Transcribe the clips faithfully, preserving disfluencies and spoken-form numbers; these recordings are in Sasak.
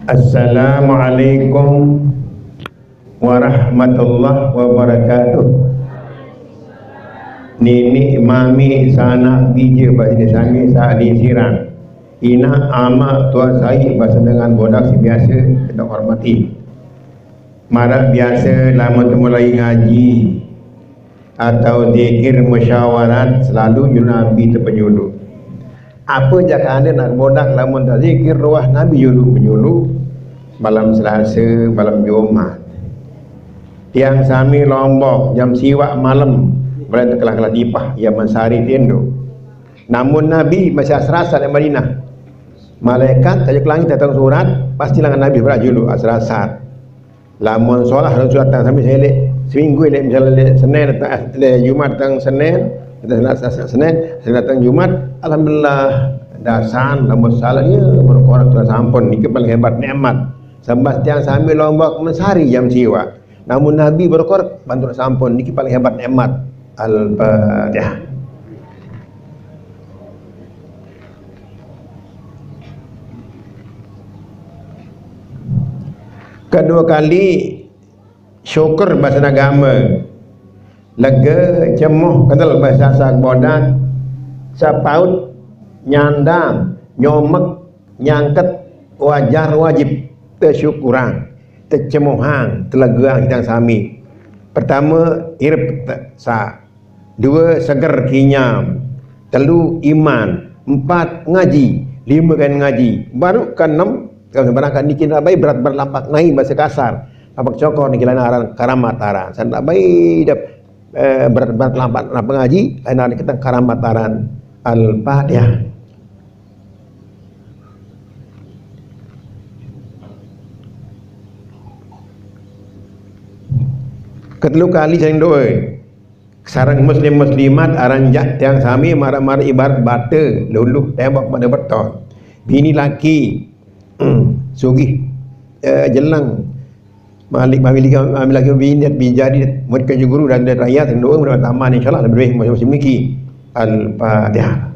Assalamualaikum warahmatullahi wabarakatuh. Nini, mami, sanak, bija, basa sami, sa di siran. Ina, ama, tua, sai, basa dengan bodak si biasa kita hormati. Mara biasa lamun temu lagi ngaji atau zikir musyawarat, selalu julu Nabi tu penjulu. Apa jaka anda nak bodak lamun tak zikir ruah Nabi julu penjulu? Malam Selasa, malam Jumat. Tiang sami Lombok jam siwak malam, mulai tekelah-kelah dipah ia mensari tindu. Namun Nabi masih asrasat di Madinah. Malaikat tajuk langit datang surat, pastilah Nabi berat julu asrasat. Lamun solah Rasul datang sami selek, seminggu lek, misalnya lek Senin datang, eh, lek Jumat datang Senin, datang Senin, Senin datang Jumat, alhamdulillah. Dasan lamun salah ya berkorek tu sampun, niki paling hebat nikmat. Sambas tiang sami Lombok mensari jam siwak. Namun Nabi berkorek bantu sampun, niki paling hebat nikmat. Al-Fatihah. Kedua kali, syukur basa agama. Lega, cemuh, kenal basa Sasak bodak. Sapaut, nyandang, nyomek, nyangket, wajar, wajib, tesyukurang, tecemuhang, telegeang hidang sami. Pertama, irep te-, sa. Dua, seger kinyam. Telu, iman. Empat, ngaji. Lima, kan ngaji. Baru keenam, kalau sembarang kan niki nak baik berat-berat lampak naik bahasa kasar. Lampak cokor niki lain aran karamat aran. Saya nak baik dap, eh, berat-berat lampak nak ngaji, lain aran kita karamat aran. Al-Fatihah. Ketelu kali saling doa. Sareng muslim muslimat aran jak tiang sami mara-mara ibarat bata luluh tembok pada beton. Bini laki, sugih, eh, jelang. Malik mami lagi, mami lagi bini bijadi murid ke guru dan dia raya tendo mudah taman insyaallah lebih musim niki. Al-Fatihah.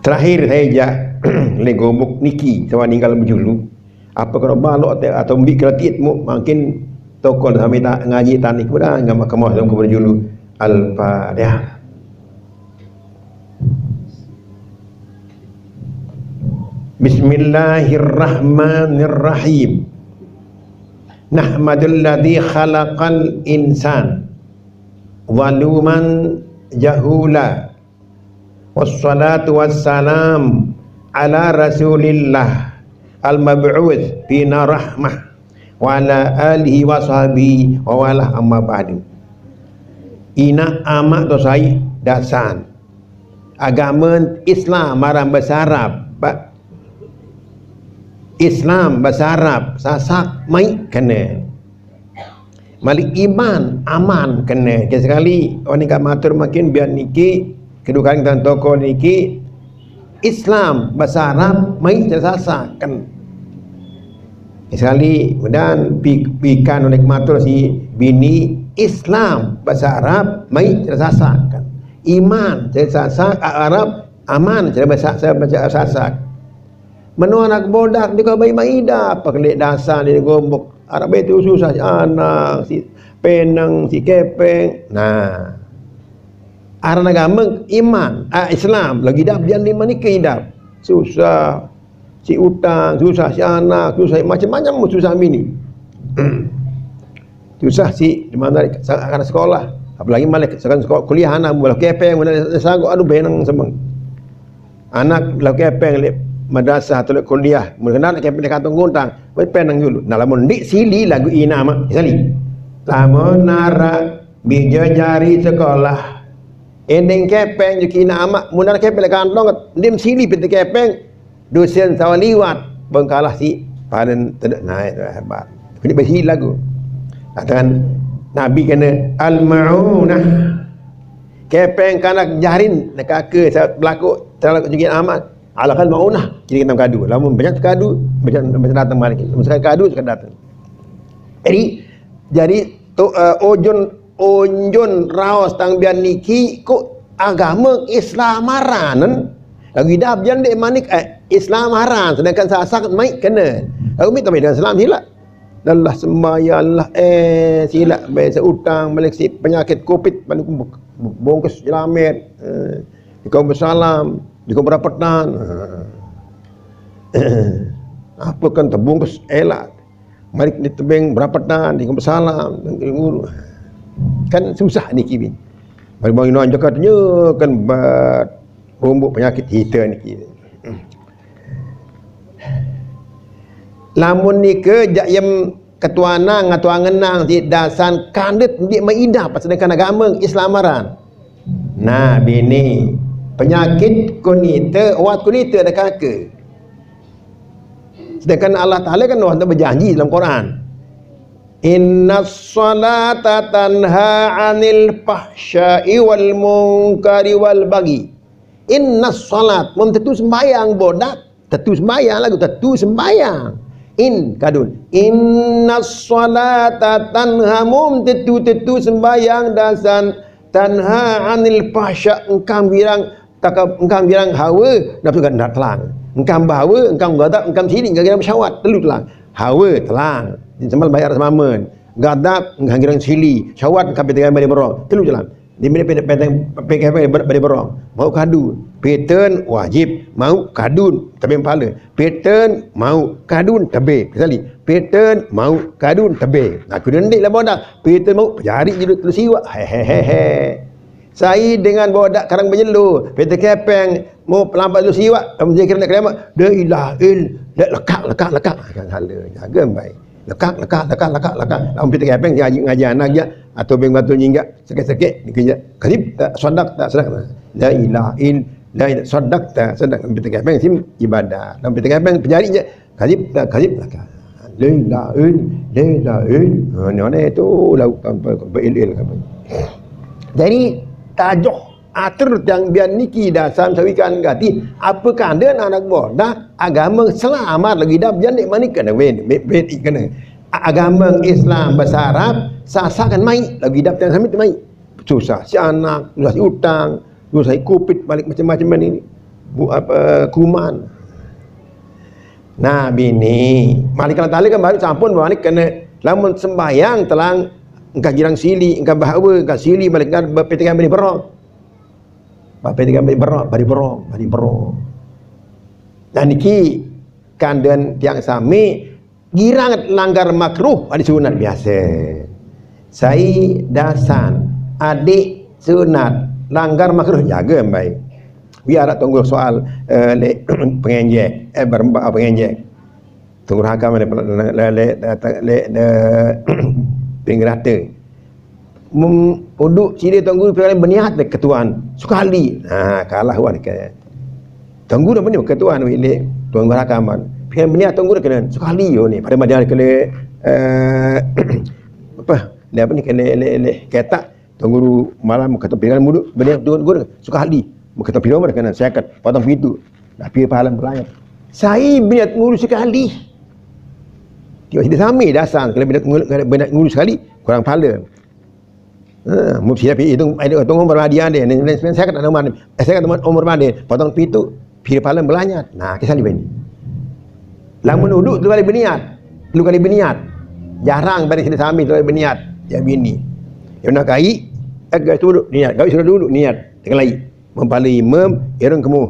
Terakhir saya jak le gobok niki sama ninggal berjulu. Apa kena balok te atau ambil keratit mu makin tokol sampai tak ngaji tanik mudah ngam kemah dalam kubur julu. Al-Fatihah. Bismillahirrahmanirrahim. Nahmadul ladzi khalaqal insan zaluman jahula. Wassalatu wassalam ala Rasulillah al-mab'uts bina rahmah wa ala alihi wa sahbihi wa wala, amma ba'du. Ina ama to sai dasan. Agama Islam marang bahasa Arab, Pak. Islam bahasa Arab, Sasak mai kena. Malik iman, aman kena. Ke sekali, orang ni kat matur makin biar niki, kedua kali tentang tokoh niki, Islam bahasa Arab, mai cara Sasak kan. Ke sekali, kemudian pi-, pikan oleh matur si bini, Islam bahasa Arab, mai cara Sasak kan. Iman cara Sasak, Arab, aman cara bahasa, bahasa Sasak. Menua anak bodak juga baik maida, apa kelik dasar di gombok. Arab itu susah si anak, si penang, si kepeng. Nah. Arah agama iman, ah, Islam, lagi dah dia lima ni ke idap. Susah si utang, susah si anak, susah macam-macam susah bini. Susah si di mana akan sekolah, apalagi malah sekarang sekolah kuliah anak, bola kepeng, mana sanggup, aduh benang semang. Anak lau kepeng lek madrasah atau lek kuliah, mun kena nak kepeng di kantong guntang, wei penang dulu. Nah, lamun ndik sili lagu ina mak sili. Lamun nara bija jari sekolah, endeng kepeng juki ina amak, mun nara kepeng lek kantong, ndim sili piti kepeng, dosen sawa liwat, bengkalah si panen tedek naik tu hebat. Kini besi lagu. Katakan Nabi kena al-ma'unah. Kepeng kanak jarin, nak kaka sa-, belaku terlalu juga amat. Alakal maunah, kiri kita kadu. Lamun banyak kadu, banyak, banyak datang mari. Lamun sekali kadu, sekali datang. Jadi, jadi tu, eh, ujun onjun raos tang bian niki ko agama Islam aran. Lagu idap jan dek manik, eh, Islam aran, sedangkan Sasak mai kena. Lagu mi tamai dengan Islam sila. Lelah sembahyang lah, eh, sila biasa utang, malik si penyakit covid, panik bungkus jelamet, eh, ikau bersalam, ikau berapatan. Apa kan terbungkus elak. Malik di tebing berapatan, ikau bersalam, guru. Kan susah ni kibi. Bagi bang ino jakat nya kan bat rumbuk penyakit kita ni kibi. Lamun nika jak yem ketuanang atau angenang si dasan kandet ndik maida pas sedangkan agama Islam aran. Nah, bini penyakit kunita, obat kunita ada kaka. Sedangkan Allah Taala kan Allah berjanji dalam Quran. Inna salata tanha anil fahsya'i wal munkari wal bagi. Inna salat, mem tetu sembayang bodak, tetu sembayang lagu tetu sembayang. In kadun. Inna salata tanha, mem tetu tetu sembayang dasan tanha anil fahsya, engkang birang takab engkang girang hawa, nafsu ganda telang. Engkang bahawa, engkang gadap, engkang sili, engkang girang syahwat, telu telang. Hawa telang. Sambal bayar samamen. Gadap, engkang girang sili. Syahwat, engkang petegang bade berong. Telu telang. Di mana peteng peteng pegang bade berong. Mau kadun. Peten wajib, mau kadun tebing pala. Peten mau kadun tebing. Sekali. Peten mau kadun tebing. Aku dendik lah bodak. Peten mau pejari judut telu siwak. Hehehehe. Sai dengan bodak karang bejelu, pete kepeng, mau pelampat lu siwak, kamu zikir nak keramat, la ilaha ill, la lekak, lekak, lekak. Kan salah, jaga baik. Lekak, lekak, lekak, lekak, lekak. Lamun pete kepeng ngaji, ngaji anak je, atau beng batu nyinggak, sekit-sekit, dikeja. Kadib tak, sodak tak, sodak tak. La ilaha ill, la ilaha, sodak tak, sodak. Lamun pete kepeng sim ibadah. Lamun pete kepeng pejari je, Kajib tak, kajib tak. Lela, eh, lela, eh. Ha, ni mana tu lauk tanpa, tanpa il-il apa. Jadi, tajoh atur tiang bian niki dasan sawikan gati, apa kanda anak bodak, agama selamat lagi dap jan dek manik kena wen, wen, wen, kena. A-, agama Islam besarap, sasakan mai lagi dap tiang samit mai. Susah si anak, susah si utang, susah si covid, balik macam-macam ni. Bu, apa, kuman. Nah, bini, malik Allah Taala kan baru sampun malik kena lamun sembahyang telang engkah girang sili, engkah bahawa, engkah sili, malik kan bapetikan bini berong. Bapetikan bini berong, bari berong, bari berong. Nah, niki kandan tiang sami girang langgar makruh ada sunat biasa. Sai dasan adik sunat langgar makruh jaga baik. Biar tak tunggu soal, eh, lek pengenjek, eh, berempat pengenjek. Tunggu hakam ada pernah le le le le pinggir rata. Mem, uduk sida tunggu piala berniat dek ketuan sekali. Ha, kalah wan ke. Tunggu dah benda ketuan wili tunggu hakam. Piala berniat tunggu dah kena sekali yo ni. Pada madia kena, eh, apa? Dia apa ni kena le le ketak. Tuan Guru malam kata pilihan mulut benda tu Guru suka hati. Kata pilihan mana kena sekat potong pintu. Dah pilihan pahala berlayar. Saya niat ngurus sekali. Tiba sini sami dasan kalau benda ngurus, benda ngurus sekali kurang pahala. Ha, mesti tapi itu itu umur berhadiah dia. Ni saya kata nama. Saya kata umur berhadiah. Potong pintu. Pilihan pahala berlayar. Nah, kisah ni bini. Lamun uduk tu kali berniat. Lu kali berniat. Jarang balik sini sami tu kali berniat. Ya bini. Ya nak kai, agak dulu niat. Gawe sudah dulu niat. Tengah lai. Mempala imam, irung kemu.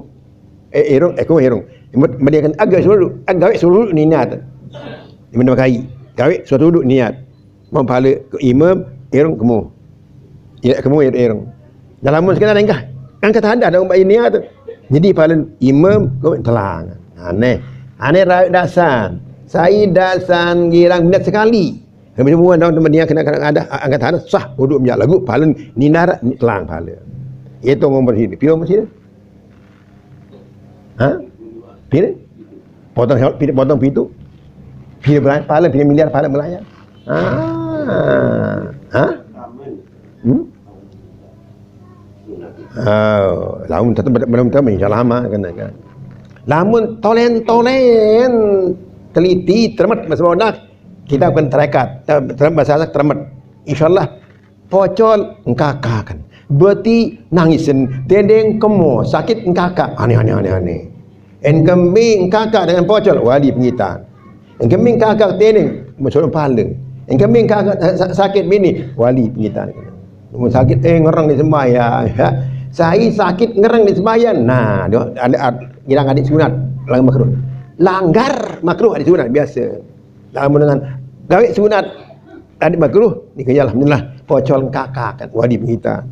Eh, irung, eh, kemu irung. Meliakan agak suruh, agak suruh ni niat. Di mana kai? Gawe suruh dulu niat. Mempala ke imam, irung kemu. Ya, kemu irung. Dalam mun sekarang engkah. Angkat ada dalam bayi niat tu. Jadi paling imam kau telang. Aneh. Aneh raut dasan. Saya dasan girang niat sekali. Kami semua dalam teman dia kena kena ada angkat tanah sah uduk minyak lagu paling ninar ni telang pahala. Itu ngomong sini. Pio sini. Ha? Pira? Potong pira potong pitu. Pira belah pahala pira miliar pahala belah ya. Ah. Ha? Hmm? Oh, lamun tetap belum tahu insya Allah mah kena kan. Lamun tolen-tolen teliti termet masa bodak kita akan terekat ter- ter- bahasa Arab termet. Insyaallah Pocol engkakakan. Beti nangisen, tendeng kemo, sakit engkakak. Aneh, aneh, aneh, aneh. En kembe engkakak dengan pocol, wali pengitan. En kembe engkakak tendeng, masuk pala. En kembe engkakak sa-, sa-, sakit bini, wali pengitan. Mun sakit, eh, ngereng di sembahyang, ya. Sai sakit ngereng di sembahyang. Nah, dia ada, ada, bilang adik sunat, langgar makruh. Langgar makruh adik sunat biasa. Lamun dengan gawe sunat, adik makruh, niki ya alhamdulillah, pocol kakak, kan, wajib kita.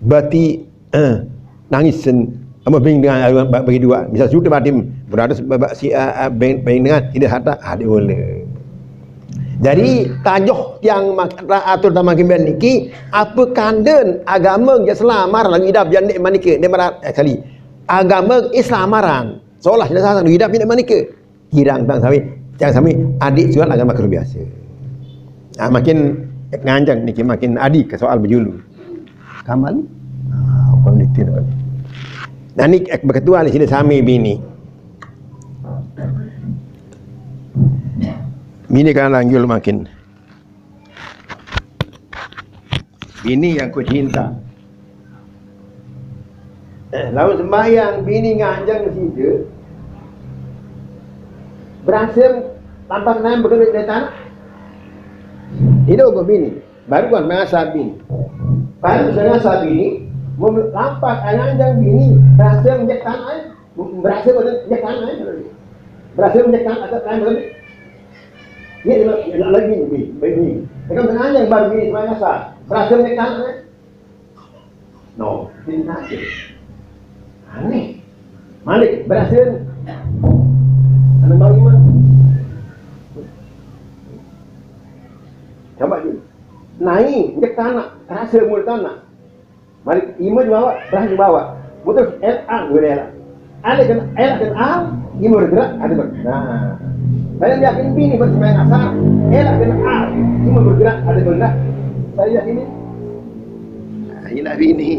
Berarti, eh, nangis sen-, sama bing dengan, eh, ba-, bagi dua. Misal sudah batim, beratus ba-, ba-, si, eh, eh, bing, bing dengan, tidak harta, adik boleh. Jadi, tajoh tiang mak-, ra-, atur tentang makin niki, apa kanden agama je selamar lagi idap jande manike, dia marah, eh, kali. Agama Islam aran. Seolah tidak salah, idap jande manike. Kirang tang sami, tang sami, adik surat agama makruh biasa. Nah, makin nganjang niki, makin adi ke soal berjulu. Kamal? Ah, hukum detail. Nah, ni, eh, berketua ni sini sami bini. Bini kan lanjut makin. Bini yang ku cinta. Eh, lawan sembahyang, bini nganjang sida. Berasa tampak nang berkena datang. Tidak ke bini. Baru kan ngasah bini. Baru saya ngasah bini, mem-, lampak nganjang bini. Berasa menjek tanah, eh. Berasa menjek tanah, eh. Berasa menjek tanah, atau tanah berarti. Ini, ini, ini lagi bini, bini. Dia kan nganjang baru bini, sembahyang ngasah. Berasa menjek tanah, eh. No, ini aja. Aneh. Malik, berhasil. Anak baru mah. Coba dulu. Naik, dia tanah, berhasil mulai tanah. Malik, imam bawa, berhasil bawa. Mutus L A, gue rela. Ada kena, ada kena A, imam bergerak, ada ber-, nah. Saya yakin bini bersemangat asal, elak kena A, imam bergerak, ada bergerak. Saya yakin ini. Nah, inilah bini.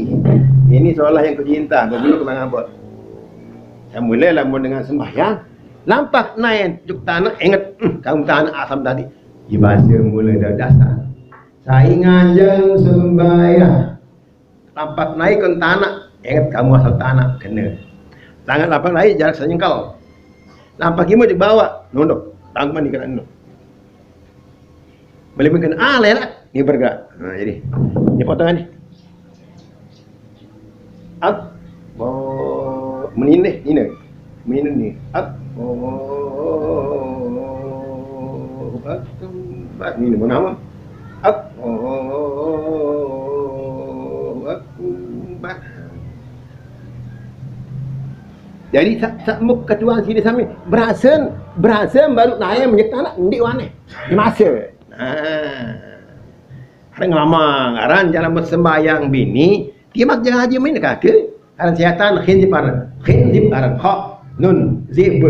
Ini seolah yang kucinta, berbulu kemang abot. Saya mulai lamun dengan sembahyang, lampak naik juk tanah, ingat, hmm, kamu tanah asam tadi. Dibaca mulai dari dasar. Saya nganjang sembahyang. Lampak naik ke tanah, ingat kamu asal tanah, kena. Tangan lampak naik jarak senyengkal. Lampak gimana dibawa, nunduk, tangkuman di kena nunduk. Boleh mungkin, ah, lelah, ni bergerak. Nah, jadi, ni potongan ni. At, oh, menindih, ni. Minum ni. Allahu Akbar. Minum nama? Allahu Akbar. Jadi, sa-, sa-, muk ketuan sini sami. Berasa, berasa baru naik menyetan, ndik waneh. Di masa. Nah. Ada ngelamang, aran jalan bersembahyang bini, timak jangan haji main kaki. Aran setan, khinzib aran. Khinzib aran. Kha, nun, zib.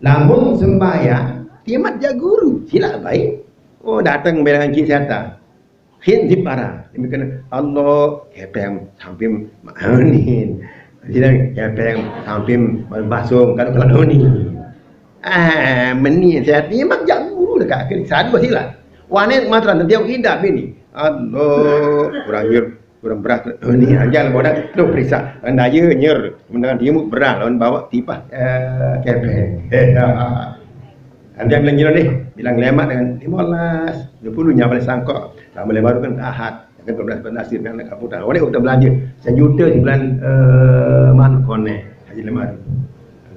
Lamun sembahyang, timat ja guru. Sila baik. Oh, datang bilangan ki setan. Khinzib aran. Dia kena, Allah, kepeng, samping, mahanin. Sila kepeng, samping, basung, kalau, kalau ni. Ah, meni saya timak ja guru dekat ke. Sadu sila. Wanet matran, dia indah bini. Allah, kurang nyur. Kurang berat. Oh, ni aja lah bodoh. Tu periksa. Anda ya nyur. Mendengar dia mu berat lawan bawa tipah. Eh, kepeng. Eh, ah. Nanti bilang nyur ni. Bilang lemak dengan lima belas. Dua puluh nyawa sangkok. Sama lemak baru kan ahad. Kan dua belas, dua belas dia nak kaputan. Orang kita belanja. Sejuta sebulan, eh, man kone. Haji lemak.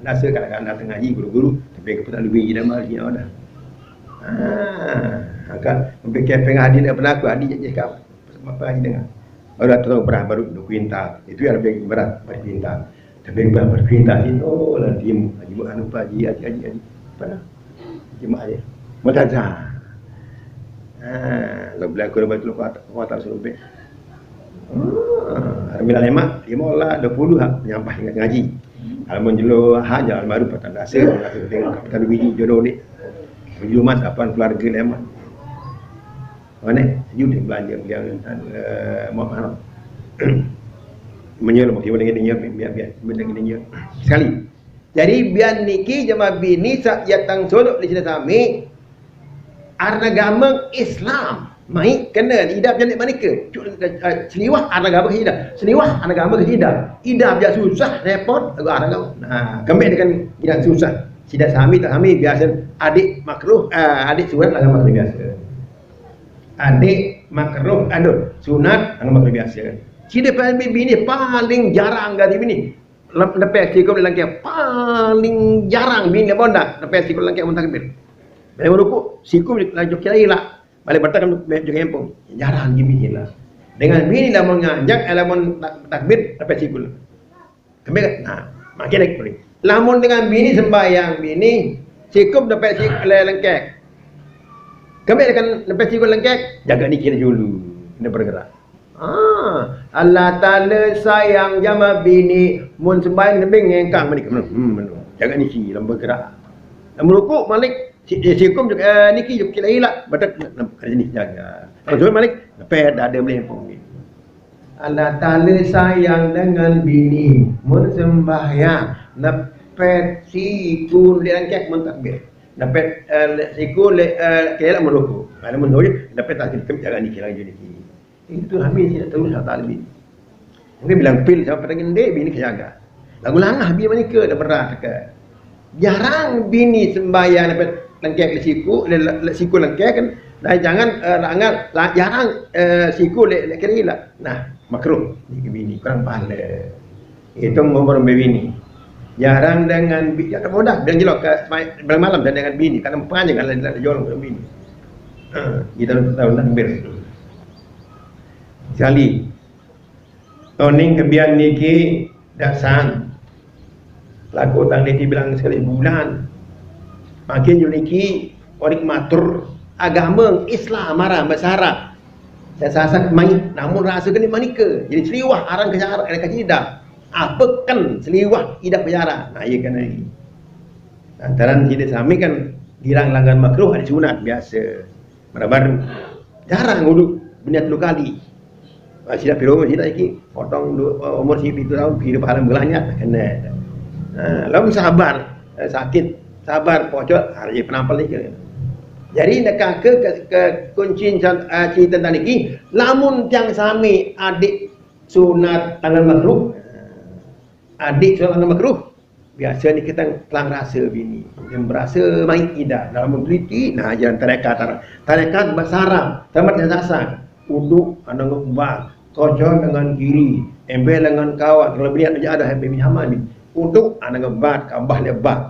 Biasa kadang-kadang datang ngaji guru-guru. Tapi kaputan lebih je lemak. Ya dah. Ah, angkat. Sampai kepeng hadir nak berlaku. Hadir je kau. Apa haji dengar? Baru dah tahu berat baru dua kuintal. Itu yang lebih berat, empat kuintal. Tapi berat empat kuintal ni, oh, lah tim. Haji buat anu apa, haji, haji, haji, haji. Apa dah? Jemaah dia. Mutazah. Ha, kalau bilang kurang baik tu, kuat, kuat tak suruh baik. Ah, Rabiul Lemak, lima lah, dua puluh lah, menyampah ngaji. Kalau menjelo, ha, jalan baru, patah dasar, patah biji, jodoh ni. Menjelo mas, kapan keluarga lemak. Mana? Sejuk dia belanja, belanja, eh, Muhammad Haram. Menyuruh, mesti boleh dia, biar, biar, boleh dia. Sekali. Jadi, biar niki jemaah bini sa-, ya tang sodok di sini sami, arna gameng Islam. Mai kena idap jalik manika. Cu-, eh, seliwah ana gabe ke idap. Seliwah ana gabe ke idap. Idap jak susah, repot, lagu ana gabe. Nah, kembe dengan idap susah. Sida sami tak sami biasa adik makruh, eh, adik sunat lagu makruh biasa. Adik makruh, aduh, sunat lagu makruh biasa. Sida paling bini paling jarang gati bini. Lem-, lepas siku lelaki paling jarang bini bonda. Lepas siku lelaki mun takbir. Bila merukuk, siku lagi kira hilang. Balik bertakam juga empung. Jarang bini hilang. Dengan bini lamun nganjak, eh, lamun tak-, takbir, lepas siku. Kami, nah, makin lagi paling. Lamun dengan bini sembahyang, bini siku lepas siku le-, lengkek. Kami dengan lepas siku lengkek, jaga niki dulu. Kena bergerak. Ah, Allah Ta'ala sayang jama bini. Mun sembahyang lebih ngengkang mani. Hmm, hmm, jaga niki, lamun bergerak. Lamun rukuk malik, si, eh, sikum juga, eh, niki juga kira hilang. Badak, kena ni jaga. Kalau sujud malik, nepet dada melempung ni. Allah Ta'ala sayang dengan bini. Mun sembahyang, nepet siku lelaki mun takbir. Nepet, eh, le-, siku le-, eh, kira hilang mun rukuk. Kalau mun sujud, nepet tak kena jaga niki lagi niki. Itu kami tidak tahu siapa lebih. Mungkin bilang pil siapa dengan dia bini kejaga. Lagu langah bini menikah dah berat ke. Jarang bini sembahyang dapat lengkek le siku, le, le, le siku lengkek kan. Dah jangan, eh, rangal, la, jarang, eh, siku le, le kira lah. Nah, makruh ni ke bini, kurang pahala. Itu umur bini. Jarang dengan bi-, ya, mudah bilang jelok ke, bilang malam dan dengan bini, karena panjang kalau dia jual bini. Ha, kita tahu nak ambil. Sekali. Toning kebian niki dasan. Laku tang niki bilang sekali bulan. Makin ju niki orik matur agama Islam marah bahasa Arab. Saya sasak mai, namun rasa kena manika. Jadi seliwah arang ke Arab, arang ke idap. Apa kan seliwah idap bahasa Arab? Nah, iya kan ni. Lantaran kita sami kan girang langgar makruh ada sunat biasa. Baru-baru. Jarang wudu, bini telu kali. Ah, sida piro umur sida iki? Potong du-, eh, umur si pitu tahun, piro pahala mulanya, kena. Ah, lamun sabar, eh, sakit, sabar, pocol, hari penampal iki. Jadi, nak ke, ke, ke kunci can-, eh, cerita tentang niki, lamun tiang sami adik sunat tanggal makruh, adik sunat tanggal makruh, biasa ni kita telang rasa bini. Dia berasa mai ida dalam meneliti, nah, jalan tarekat. Tarekat bahasa Arab, tamat yang sasak. Uduk, ana ngebak, kocor dengan kiri, embel dengan kawan. Kalau bini ada, ada hampir bini hama ni. Uduk, ana ngebak, kabah lebak.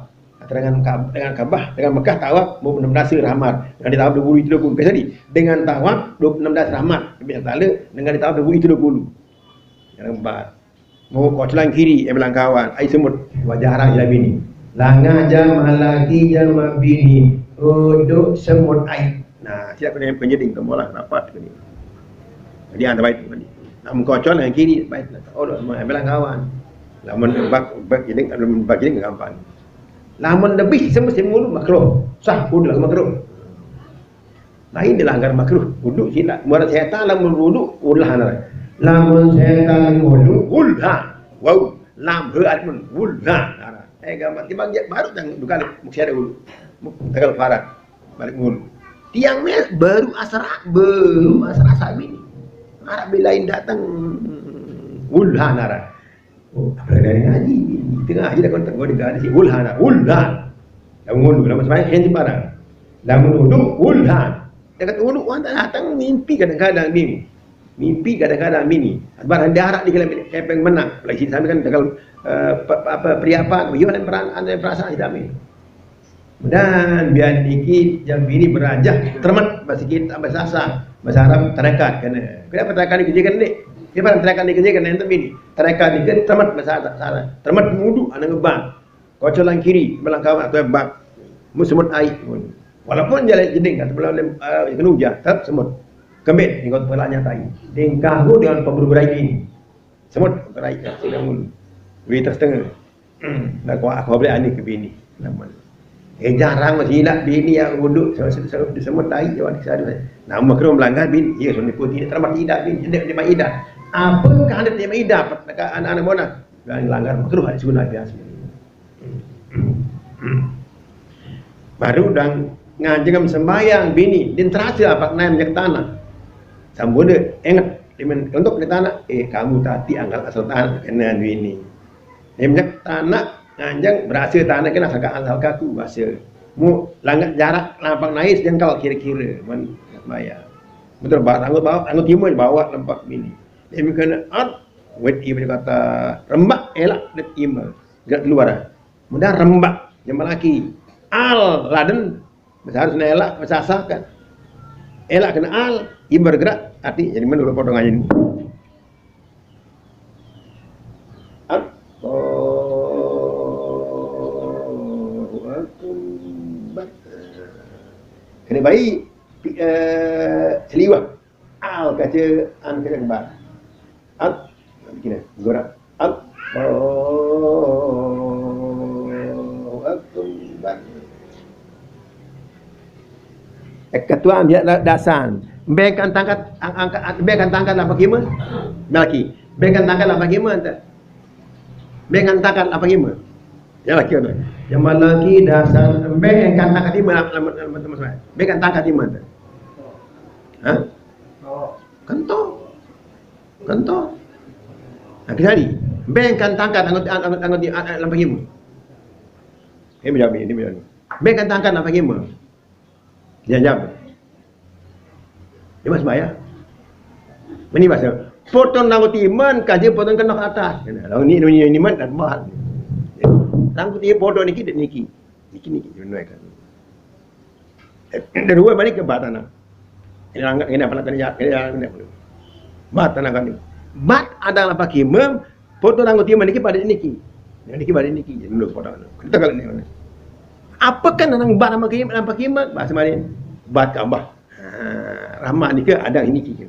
Dengan kab-, dengan kabah, dengan Mekah tawaf, mau enam belas rahmat. Dengan ditawaf dua puluh itu pun. Jadi, dengan tawaf, dua puluh enam belas rahmat. Lebih Allah Ta'ala, dengan ditawaf dua puluh itu dua puluh. Dengan ngebak. Mau kau celang kiri, eh, belang kawan. Ai semut. Wajah arang je bini. Langah jama laki jama bini. Uduk semut ai. Nah, tidak kena penjeding, temulah rapat ke ni. Jadi, anda baik tadi. Nak mengkocor dengan kiri, baik. Oh, mau belang kawan. Lamun bak, bak jeding, lamun bak jeding gampang. Lamun lebih semut semut makruh. Sah, udah makruh. Lain dilanggar makruh. Wudu sila. Muara setan lamun wudu, ulah nara. Lamun setan wudu, ulha. Wow. Lam he almun, ulha nara. Eh, gambar timbang je baru tang duka mesti ada wudu. Tegal parak. Balik wudu. Tiang me baru asar, baru asar asar bini. Arab bilain datang. Ulha nara. Oh, apa dari ngaji? Tengah aja dah kontak gua digaji. Ulha nara. Ulha. Lamun wudu, lamun sembahyang, kena sembarang. Lamun wudu, ulha. Dekat wudu, orang tak datang, mimpi kadang-kadang bini. Mimpi kadang-kadang bini. Barang diarak di dalam kepeng menang. Lagi sini kan tegal, eh, pe-, pe-, apa, periapan, iya, ada perang, ada perasaan kita bini. Dan biar niki jam bini berajah, termat bahasa kita, bahasa Arab, bahasa Arab, tarekat kena. Kenapa tarekat dikerjakan ni? Kenapa tarekat dikerjakan ni, ente bini? Tarekat ni kan termat bahasa Arab, salah. Termat wudu, anak ngebang. Kocor lang kiri, belang kawan atau bak. Mu semut ai. Walaupun jalan jeding atau belang lem, eh, kena hujan, tetap semut. Kembit, tengok pelanya tai. Tingkah ku dengan pemburu berai ini. Semut, berai, sudah mulu. Wih, tersetengah. Dah kuat, aku boleh ani ke bini. Lamun. Eh, jarang masih hilang bini yang uduk, sama, sama, sama, semut tai, jawab di sana. Nama kena melanggar bini? Ya, suami pun tidak terima tidak bini. Tidak terima tidak. Apa kehendak terima tidak? Anak-anak mana? Dan langgar makruh, ada sunnah biasa. Baru dang nganjeng sembahyang bini, din terasa apa naik minyak tanah. Sambung dia, ingat, dia men-, untuk di tanah, eh, kamu tadi angkat asal tanah, kena duit ni. Dia minyak tanah, nganjang, berasa tanah kena asal, asal kaku, berasa. Mu, langgar jarak, lampang naik, jengkal kira-kira, man, bayar. Betul, bawa, tangguh bawa, tangguh timur, bawa lempak bini. Dia kena, at, wet, ia punya kata, rembak, elak, det, ima. Gerak keluar, ah. Mudah rembak, yang laki. Al, laden, seharusnya elak, mesasakan. Elak kena al, ima bergerak, arti, jadi menurut potongan ini. Allahu Akbar. Kena baik, pi-, eh, seliwah. Al kaca, an kaca kembar. Al, kena, gerak. Allahu Akbar. Eh, ketua dia da-, dasan. Bengkan tangkat, ang-, angkat, bengkan tangkat lah bagaimana? Laki. Bengkan tangkat lah bagaimana? Bengkan tangkat lah bagaimana? Ya laki tu. Yang mana laki dasan, bengkan tangkat di mana? Bengkan tangkat di mana? Hah? Kentong. Kentong. Nah, kita ni. Bengkan tangkat anggota, anggota, anggota, anggota, anggota, anggota, ini menjawab, ini menjawab. Bengkan tangkat anggota. Dia jawab. Dia masih bayar. Ini bahasa. Potong anggota iman, kaji potong kena ke atas. Lalu ni, ni, ni, ni, man, dan mahal. Anggota potong niki, dan niki. Niki, niki, menunaikan. Dan dua balik ke batana. Ini langgar, ini apa nak kena, ini, ini, ini. Batana kami. Bat ada apa kimem, foto nanggo timan niki pada niki. Yang niki pada niki. Jadi menurut foto. Kita kalau ni. Apa kan nang bat nama kimem, apa kimem? Bahasa mana? Bat kambah. Ha, rahmat ni ke ada ini kiki.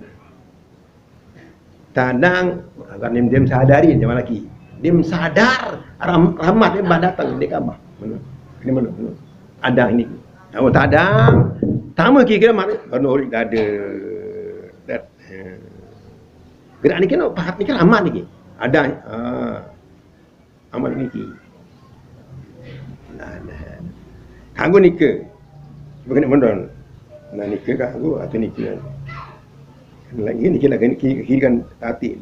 Tadang, agar nim, nim sadari zaman laki. Nim sadar, ram-, rahmat ni bah datang di kamar. Mana? Ini mana? Mana? Ada ini. Oh, tadang. Tama kira-kira mana? Baru orang dada. Dat-, ha. Gerak ni kena, pahat ni kan rahmat ni. Ada. Ha. Amat niki. Nah, nah. Kanggo nika. Cuba kena mondon. Nah, nika kanggo atau nika. Lagi niki lagi niki kiri kan hati.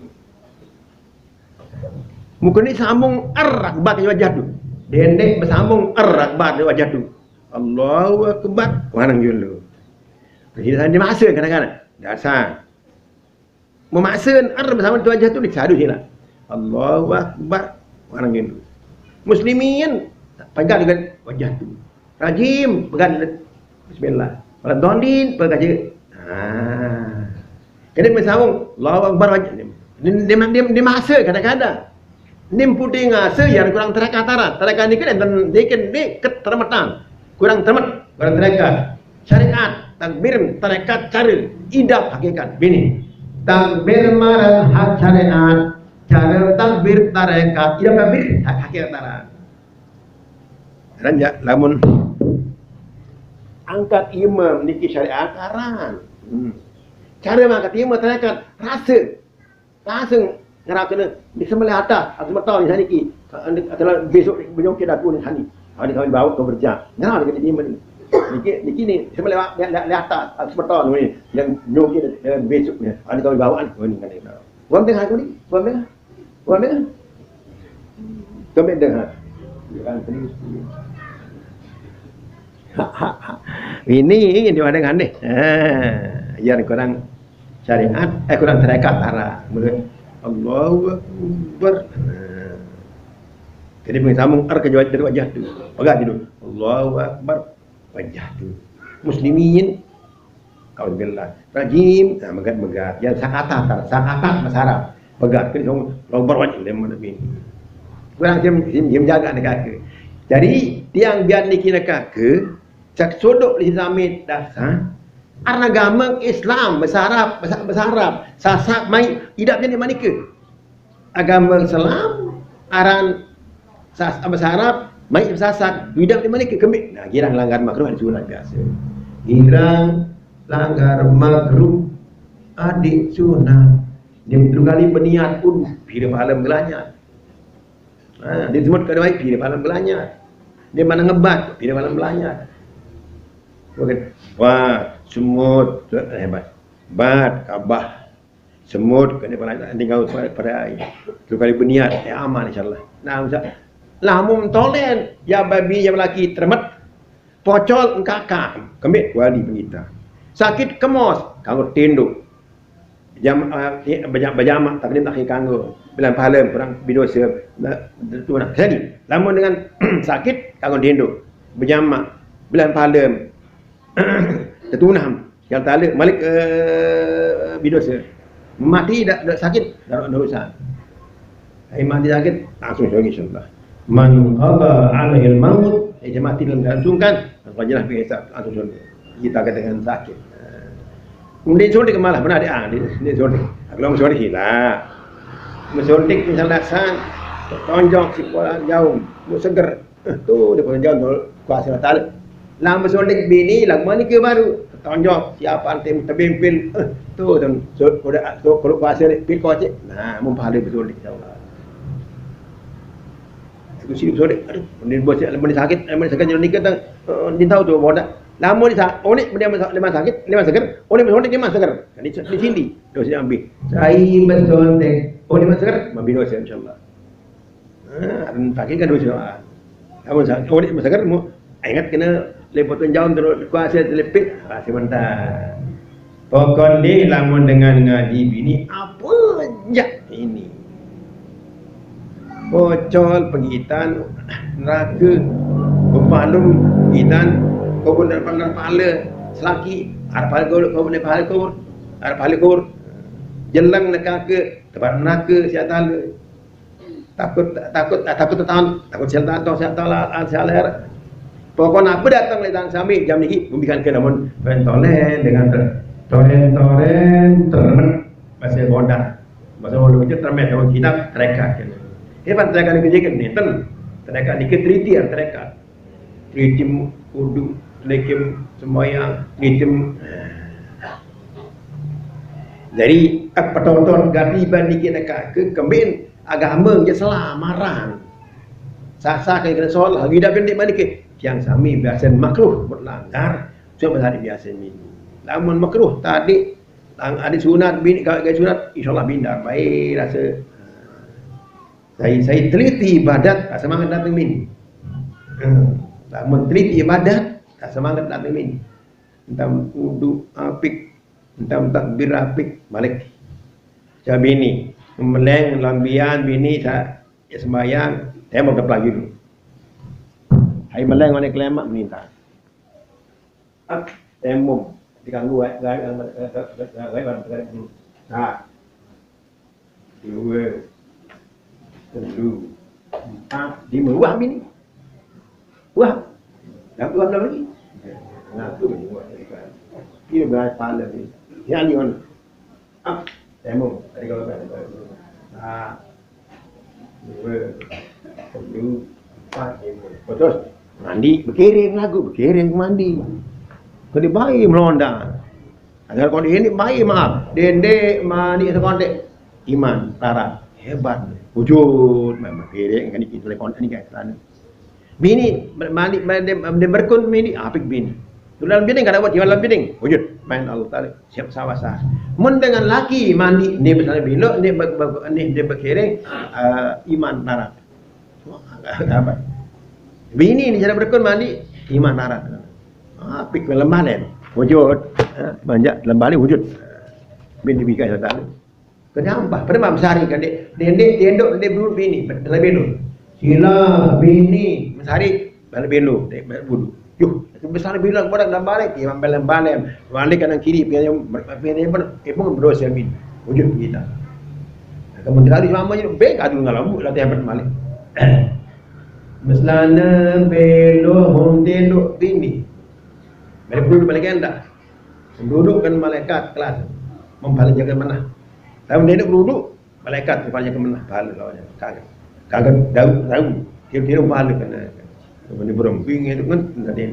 Muka ni sambung er akbar di wajah tu. Dendek bersambung er akbar di wajah tu. Allahu Akbar. Warang julu. Jadi saya masa kadang-kadang. Dasar. Memaksa ar bersama tu aja tu ni sadu sila. Allahu Akbar. Orang Hindu. Muslimin pegang dengan wajah tu. Rajim pegang dengan bismillah. Orang dondin pegang je. Ha. Kena bersambung Allahu Akbar wajah. Dia, dia, dia, dia masa kadang-kadang. Nim putih ngasa yang kurang terekat tarat. Terekat ni kan enten dikit dikit termetan. Kurang termet, kurang terekat. Syariat, takbir, tarekat, cara, idap, hakikat. Bini. Takbir marang hak syariat, cara takbir tarekat, idap takbir, hak hakikat tarekat. Ranjak lamun angkat imam niki syariat aran. Hmm. Cara mangkat imam tarekat rasa. Langsung ngerap kena di sebelah atas, atas mata ni saniki. Adalah besok menyongkit aku ni sani. Ada kami bawa ke berjam. Nah, dia kena imam ni. Niki, niki ni sebelah di, di, di atas, atas mata ni. Yang nyongkit dia besok ni. Ada kami bawa ni. Oh, ni kena. Buang tengah aku ni. Buang tengah. Buang tengah. Kami tengah. Ini, ini dia ada aneh. Ha, yang kurang syariat, eh, kurang tarekat tarat. Mula, Allahu Akbar. Ha. Jadi, pengen sambung ar ke jawab dari wajah tu. Pegang dulu. Allahu Akbar. Wajah tu. Muslimin. Auzubillah. Rajim. Ha, megat-megat. Yang sakata, tar-, sakata bahasa Arab. Pegat ke sambung. Allahu Akbar wajah. Lemah Nabi. Kurang sim, sim, sim jaga negara. Jadi, tiang biar niki negara, cak sodok di samit dasar. Arna agama Islam, bahasa Arab, bahasa, bahasa Arab. Sasak mai, idapnya di manika. Agama Islam, aran sas-, bahasa Arab, mai sasak, idapnya di manika. Kemik. Nah, girang langgar makruh, ada sunat biasa. Girang langgar makruh, adik sunat. Dia betul kali berniat pun, pira pahala gelanya. Ha, dia semut kada baik, pira pahala gelanya. Dia mana ngebat, pira pahala gelanya. Okey. Wah, semut, hebat. Bat, kabah, semut, kena pernah tinggal pada, pada air. Tu kali berniat, eh, aman insyaAllah. Nah, misal, lah, mun tolen, ya babi, ya laki, teremet, pocol, engkakam, kemik, wali pengita. Sakit, kemos, kanggo tinduk. Jam, eh, bejam-, bejamak, takdim, takhir, kanggo. Bilang pahala, kurang, bidosa, nah, tu nah. Jadi, lamun dengan sakit, kanggo tinduk. Bejamak, bilang pahala, tetunam. Yang talak malik, eh, bidosa. Mati dak, dak sakit, dak ada urusan. Hai mati sakit, langsung syurga insyaAllah. Man qada alaihil maut, eh, dia mati dalam, dalam sungkan, langsung jelas biasa, langsung syurga. Kita kata dengan sakit. Kemudian suntik malah pernah dia, ah, dia, dia suntik. Kalau suntik hilang. Suntik misalnya sang, tonjok si pola jauh, mau seger. Eh, tu dia pun jauh tu kuasa Allah Taala. Lama suntik bini, lagu mana ke baru? Tonjok, siapa anti mutabempil? Eh, tu tu, so, kuda, so, kuda kuasa ni, pil kocek. Nah, mun pahala betul ni, insyaAllah. Aku sini betul ni. Aduh, ni bos, ni sakit, ni sakit jadi nikah tang. Eh, dia tahu tu bodak. Lama ni sa-, onik dia masa-, dia masa sakit, dia masa seger. Onik betul dia masa seger. Jadi di sini, dosa ambil. Saya betul ni. Oh, dia masa seger, ambil dosa, insyaAllah. Ha, sakit kan dosa. Kamu sa-, oh, ni masa seger mu. Ingat kena lepot jauh terus kuasa telepit. Ha, sebentar. Pokok ni lamun dengan ngaji bini apa je ini. Bocol, pegitan, neraka, bepalung, pegitan, kubur dan pandang pahala, selaki, arah pahala kubur, kubur dan pahala kubur, arah pahala kubur, jeleng neraka, tempat neraka, siap tala. Takut, takut, takut tetan, takut sial tato, sial tala, sial ler. Pokoknya apa datang le tang sami jam ni, membikan ke namun pentolen dengan ter-, tolen-tolen termet. Bahasa bodoh. Bahasa bodoh itu termet dalam kitab terekat. Hebat terekat ni kerja kan ni, ten. Terekat ni ke triti yang terekat. Tritim kudu, tritim sembahyang, tritim. Jadi, eh, petonton gati ban dikit dekat ke kembin agama je selamaran. Sasa ke kena soal, lagi dah bendik mana ke? Tiang sami biasa makruh berlanggar, cuma tadi biasa minggu. Lamun makruh tadi, lang-, adik sunat, bini kalau gaya sunat, insyaAllah bindar, baik rasa. Saya, saya teliti ibadat, tak semangat datang bini. Hmm. Lamun teliti ibadat, tak semangat datang bini. Entah uduk apik, entah takbir apik, balik. Cak bini, meleng lambian bini, sa-, ya sembahyang, tembok depan gitu. Hai meleng, mana kelemak, minta. Ah, temum. Diganggu, eh, gai-, gai-, gai-, gai-, gai-, gai-, nah. Dua. Telu. Empat. Lima. Wah, bini. Wah. Dah dua lagi. Nah, tu bini. Wah, dia berat pala ni. Yang ni mana? Ah, temum. Tadi kalau kan. Ah. Dua, telu, empat, lima. Putus. Mandi, berkiring lagu, berkiring mandi. Kau dibayi melonda. Agar kau ini bayi maaf. Dendek, mandi, sekontek. Iman, tarat. Hebat. Wujud, memang berkiring, kan ini kita lekon, ini kan celana. Bini, mandi, mandi, mandi berkun, bini, apik bini. Tu dalam bini, kada buat, dalam bini. Wujud, main Allah Ta'ala. Siap sawasa. Mun dengan laki mandi, ni misalnya bilo, ni ber-, ber-, ni dia berkiring, eh, iman tarat. Wah, apa? Bini ni cara berkun mandi, iman tarat. Apik lemah len. Wujud. Eh, banyak lemah len wujud. Bini bika datang. Kenapa? Pernah mesari kan, dek, dek, dek, tendok, dek, bulu bini, dalam belu. Sila bini, mesari, dalam belu, dek, bulu. Yuh, itu besar bilang pada dalam balik, dia main balem-balem. Balik kanan kiri, pilih, pilih pun, eh, pun berdosa min. Wujud kita. Kamu tinggal di mama je, baik adu dengan lambu, latihan balik. Meselana, belu, hom tendok, bini. Balik bulu, balik ganda. Duduk kan malaikat kelas. Mempala jaga menah. Lamun dia duduk, malaikat rupanya ke menah pahala lawannya. Kagak. Kagak tahu, tahu. Kira-kira pahala kena. Lamun dia beremping itu kan, tadi.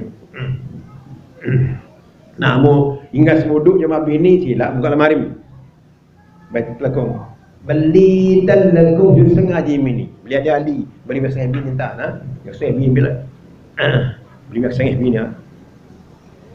Nah, mau hingga semuduk jemaah bini, sila buka lemari. Baik, telekung. Beli telekung, jus sengaja mini. Beli ada ahli. Beli bahasa bini entah, nah. Yang saya bini bila. Beli bahasa bini, ah.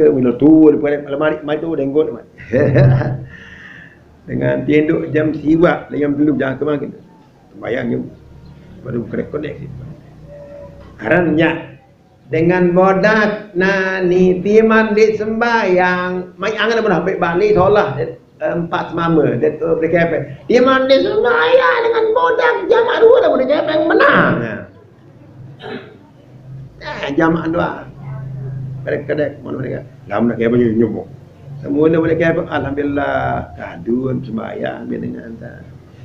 dia, milo tu, lepas lemari, mari tu, denggot, lemari. Dengan tinduk jam siwak, jam telu, jangan kemana kita. Bayang je. Baru connect-connect. Arannya, dengan bodak nani timan di sembayang. Mai angan pernah baik balik solah. Empat semama. Dia tu boleh kepeng. Timan di sembayang dengan bodak. Jamak dua dah boleh kepeng. Menang. Nah. Eh, jamak dua. Kedek-kedek. Mana mereka? Lama nak kepeng je nyebut. Semua dah boleh kepeng. Alhamdulillah. Kadun sembayang. Bila dengan tak.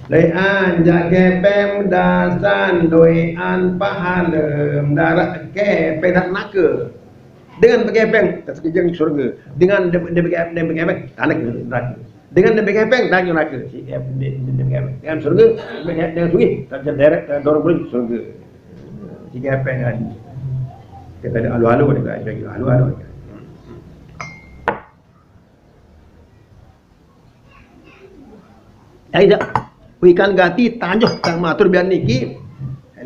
Doian jak kepeng dasan, doian pahala darat kepeng darat neraka. Dengan berkepeng, tak sekejeng syurga. Dengan dia, dia, berkepeng, dia berkepeng, tanak neraka. Dengan dia berkepeng, tanak neraka. Si, eh, dia, dia, dia berkepeng. Dengan syurga, dengan, dengan syurga, tak jadi direct, tak dorong boleh syurga. Si kepeng tadi. Kita ada alu-alu, dia kata, alu-alu. Ai dah. Wikan gati tanjuh tang matur bian niki.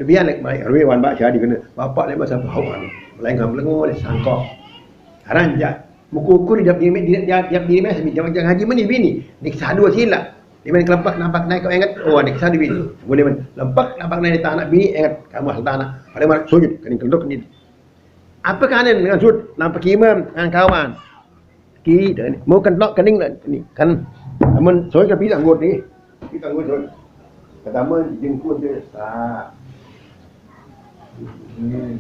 Bian lek mai rue wan bak syadi kena. Bapak lek masa bau anu. Melengah melengo lek sangkok. Aran ja. Muku ukur dia bini dia dia bini mes jangan jangan haji meni bini. Nik sadua sila. Dia main kelempak nampak naik kau ingat. Oh nik sadu bini. Boleh men. Lempak nampak naik tanah bini ingat kamu asal tanah. Pada mana sujud kening kenduk ni. Apa kanen dengan sud nampak imam dengan kawan. Kiri dan ni. Mau kentok kening dan ni kan. Namun soal tapi tanggut ni. Tapi tanggut soal. Pertama jengkut dia tak. Hmm.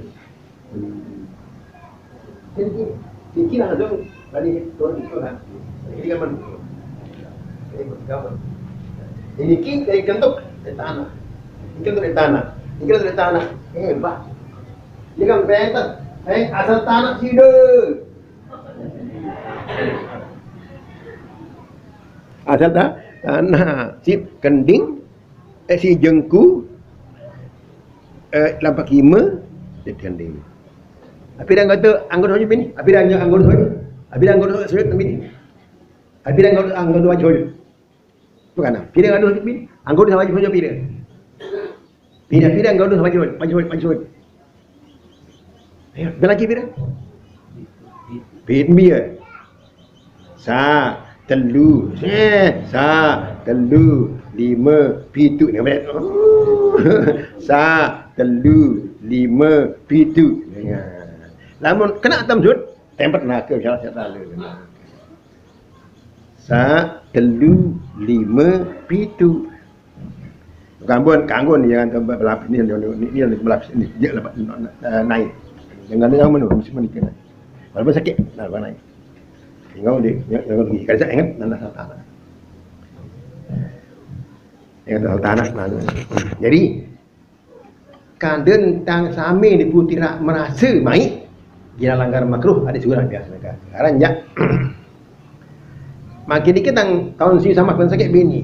Tinggi langsung tadi turun itu kan. Jadi kan mana? Jadi berkawan. Niki dari kentuk dari tanah. Niki dari tanah. Niki dari tanah. Hebat. Ini kan benten. Eh, asal tanah sida. Asal ta-, tanah. Si kending, eh, si jengku, eh, lampak kima, si kending. Tapi dah kata anggota saja bini. Tapi dah anggota saja. Tapi dah anggota saja bini. Tapi dah anggota, anggota wajib saja. Bukan, pira gaduh ni? Anggur sama wajib pira? Pira, pira gaduh sama wajib, wajib, wajib. Ayo, dah lagi pira? Pit dia. Sa, telu. Eh, sa, telu, lima, pitu. Ni, oh. Sa, telu, lima, pitu. Lamun kena tamsud, tempat nak ke salah satu. Sa, telu, lima, pitu. Kanggon, kanggon ya, kan, berlapis ni, ni, ni, ni, berlapis ni, dia lepas, eh, naik. Dengan dia yang mana, mesti menikah naik. Walaupun sakit, nah, lepas naik. Tinggal dia, dia, dia pergi. Kalau saya ingat, nanda tanah. Ingat tanah, nah. Jadi, Kandun tang sami diputira merasa mai, dia langgar makruh, ada surah biasa mereka. Sekarang ya. Makin dikit tang tahun si sama pun sakit bini.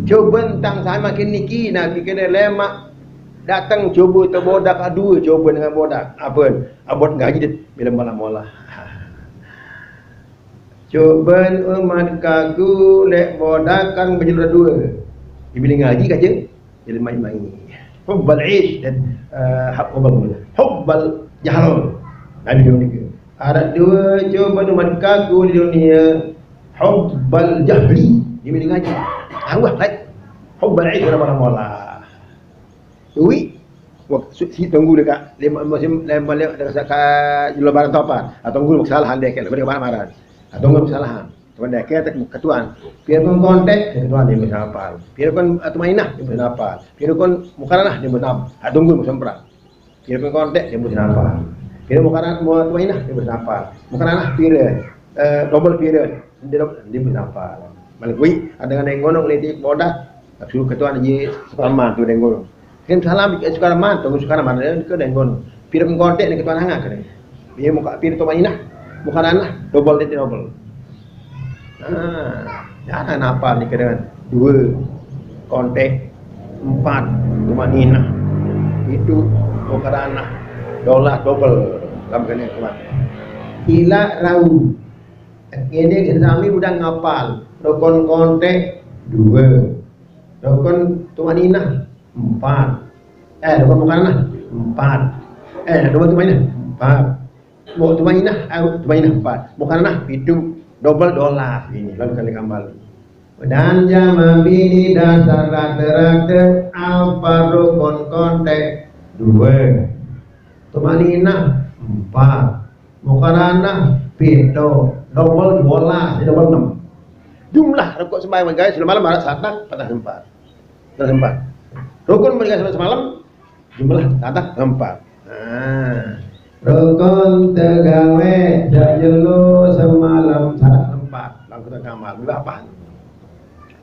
Coba tang sami makin niki, Nabi kena lemak datang coba tu bodak dua, coba dengan bodak. Apa? Abot ngaji dia bila malam mola. Coba umat kagu lek bodak kan berjulur dua. Dia bila ngaji kaje, jadi mai-mai. Hubbal ish dan, eh, hab-, hubbal, hubbal jahrun. Nabi dia ni. Ada dua coba umat kagu di dunia. Hubbal jahri. Dia bila ngaji. Angwah, lai. Hubbal ish pada malam mola. Ui, wak-, su-, si tunggu dekat lima musim, lima, lima, dekat saka julu barang topan. Ah, tunggu masalah hande ke, lebih dekat maran. Ah, tunggu masalah. Tuan dia ke, tak ketuan. Pira kon kontek, dia ketuan dia bisa hafal. Pira kon, ah, tumainah, dia bisa hafal. Pira kon mukaranah, dia bisa hafal. Ah, tunggu musim perang. Pira kon kontek, dia bisa hafal. Pira mukaranah, mu-, tumainah, dia bisa hafal. Mukaranah, pira, eh, double pira, dia, dia bisa hafal. Malah kui, ada dengan yang ngono, ngelitik bodak, suruh ketuan aja, sepaman tu dengan ngono. Kirim salam, eh, Sukaraman, tunggu Sukaraman, eh, ke dengan ngono. Pira kon kontek, dia ketuan hangat, kena. Dia muka pira tumainah, mukaranah, double dia, double. Nah, jangan apa ni kena dua kontek, empat tumainah, itu mukaranah, dolar double dalam kena kuat. Ila rau. Ini sami udah ngapal. Rukun kontek dua. Rukun tumainah empat. Eh, rukun mukaranah empat. Eh, rukun tumainah empat. Mau tumainah, eh, tumainah empat. Mukaranah pitu. Double dolar ini, lalu kali kembali. Dan jama bini dasar rata-rata apa rukun kontek? Dua. Tumainah empat. Mukaranah pitu. Double dua belas, double enam. Jumlah rukun sembahyang menggai sebelum malam, marat satang, patah empat. Patah empat. Rukun menggai sebelum semalam, jumlah satang empat. Nah. Rukun tegawe jajelo semalam satang empat. Langkung kamal, berapa?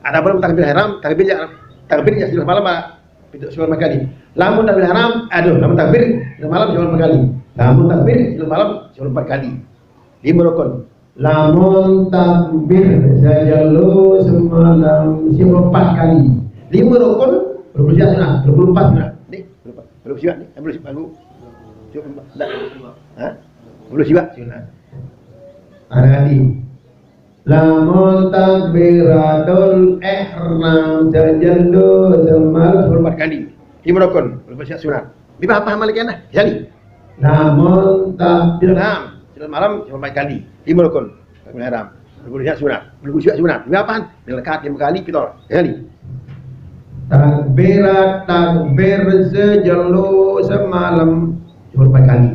Ada belum takbir haram, takbir ya, takbir ya sebelum malam, Pak. Pitu suara kali. Lamun takbir haram, aduh, lamun takbir, malam suara kali. Lamun takbir, malam suara kali. Lima rukun. Lamun takbir saja lu semalam siapa empat kali. Lima rukun, dua puluh siap sunat, dua puluh empat sunat. Nih, dua puluh empat. Dua puluh siap nih, dua puluh siap. Dua puluh empat. Dah. Hah? Dua puluh siap sunat. Ada lagi. Lamun takbiratul ihram sejelo semalam sepuluh empat kali. Lima rukun, lima siap sunat. Lima apa amal kena? Sekali. Lamun takbir ihram, sejelo malam sepuluh empat kali. Lima rukun. Takbir ihram. Lima siap sunat. Lima siap sunat. Lima apa? Lima rakaat lima kali, pitu kali. Takbirat takbir sejelo semalam sepuluh empat kali.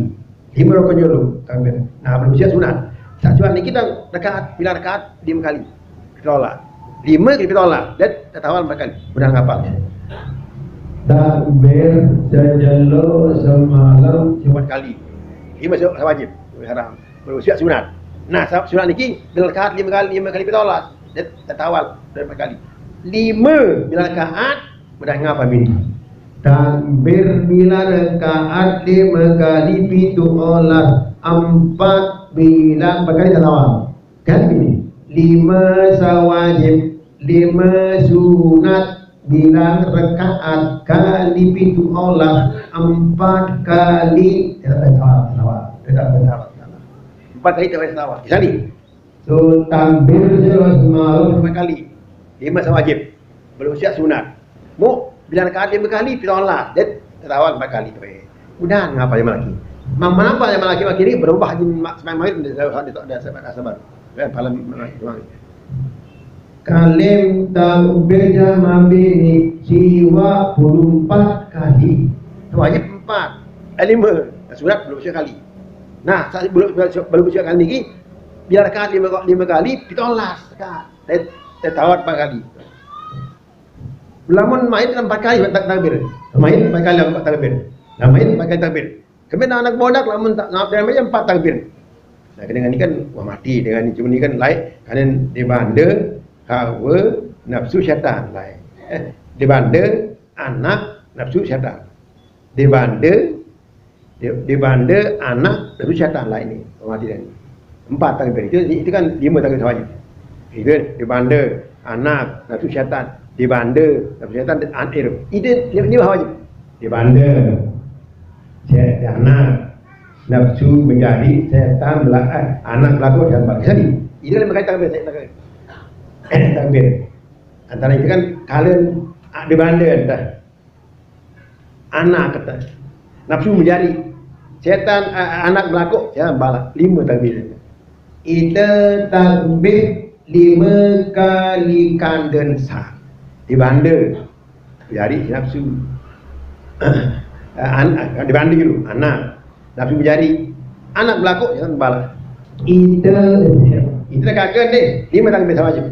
Lima rukun dulu, takbir. Nah, belum siap sunat. Siap sunat ni kita rakaat, bila rakaat, lima kali. Kita tolak. Lima kali kita tolak. Dan kita tawal empat kali. Mudah ngapal. Takbir sejelo semalam empat kali. Lima se-, wajib. Haram. Belum siap sunat. Nah, sa-, sunat niki, bila rakaat lima kali, lima kali kita tolak. Dan kita tawal dan empat kali. Lima bila rakaat, udah ngapa bini? Takbir bila rakaat lima kali pitu olas, empat bila berkali salawat. Kan bini? Lima sawajib, lima sunat, bilang rakaat kali pitu olas, empat kali tidak salawat, tidak salawat. Empat kali tidak salawat. Sekali. So, takbir sih harus malam empat kali. Lima sawajib. Belum siap sunat. Mu, bila rakaat lima kali, pitu olas. Dia salawat empat kali tu. Eh. Udah, ngapa yang lagi? Mama apa yang lagi makin ini berubah di mak semai main di di di sabar. Ya, paling malam. Kalim takbir jama bini siwa puluh empat kali. Wajib empat. Eh, lima. Sunat belum siap kali. Nah, saya belum belum siap kali lagi. Bila rakaat lima, lima kali, pitu olas rakaat. Saya, saya tawat empat kali. Lamun mait empat kali tak-, takbir. Mait empat kali empat takbir. Nah, mait empat kali takbir. Kemudian anak bodak lamun tak ngap dia aja empat takbir. Nah, kena ni kan wah mati dengan ni cuma ni kan lain. Kan dia banda hawa nafsu syaitan lain. Eh, dia banda anak nafsu syaitan. Dia banda dia, dia banda anak nafsu syaitan lain ni. Wah mati dah ni. Empat takbir. Itu, itu kan lima takbir wajib. Itu dia banda anak nafsu syaitan, dia banda nafsu syaitan dan anir. Itu dia, dia wajib. Dia banda syaitan, anak nafsu menjadi syaitan belakang, anak belakang dan balik tadi. Itu kan berkaitan takbir, takbir. Takbir. Antara itu kan kalian, ah, dia banda entah. Anak kata. Nafsu menjadi. Setan, a-, anak belakuk, ya, balak. Lima takbir. Ita takbir lima kali kanden sa. Dibanda. Jari nafsu. An-, dibanda dulu. Anak. Nafsu menjadi. Anak belakuk, ya, balak. Ita, ita kakak deh. Lima takbir sama aja.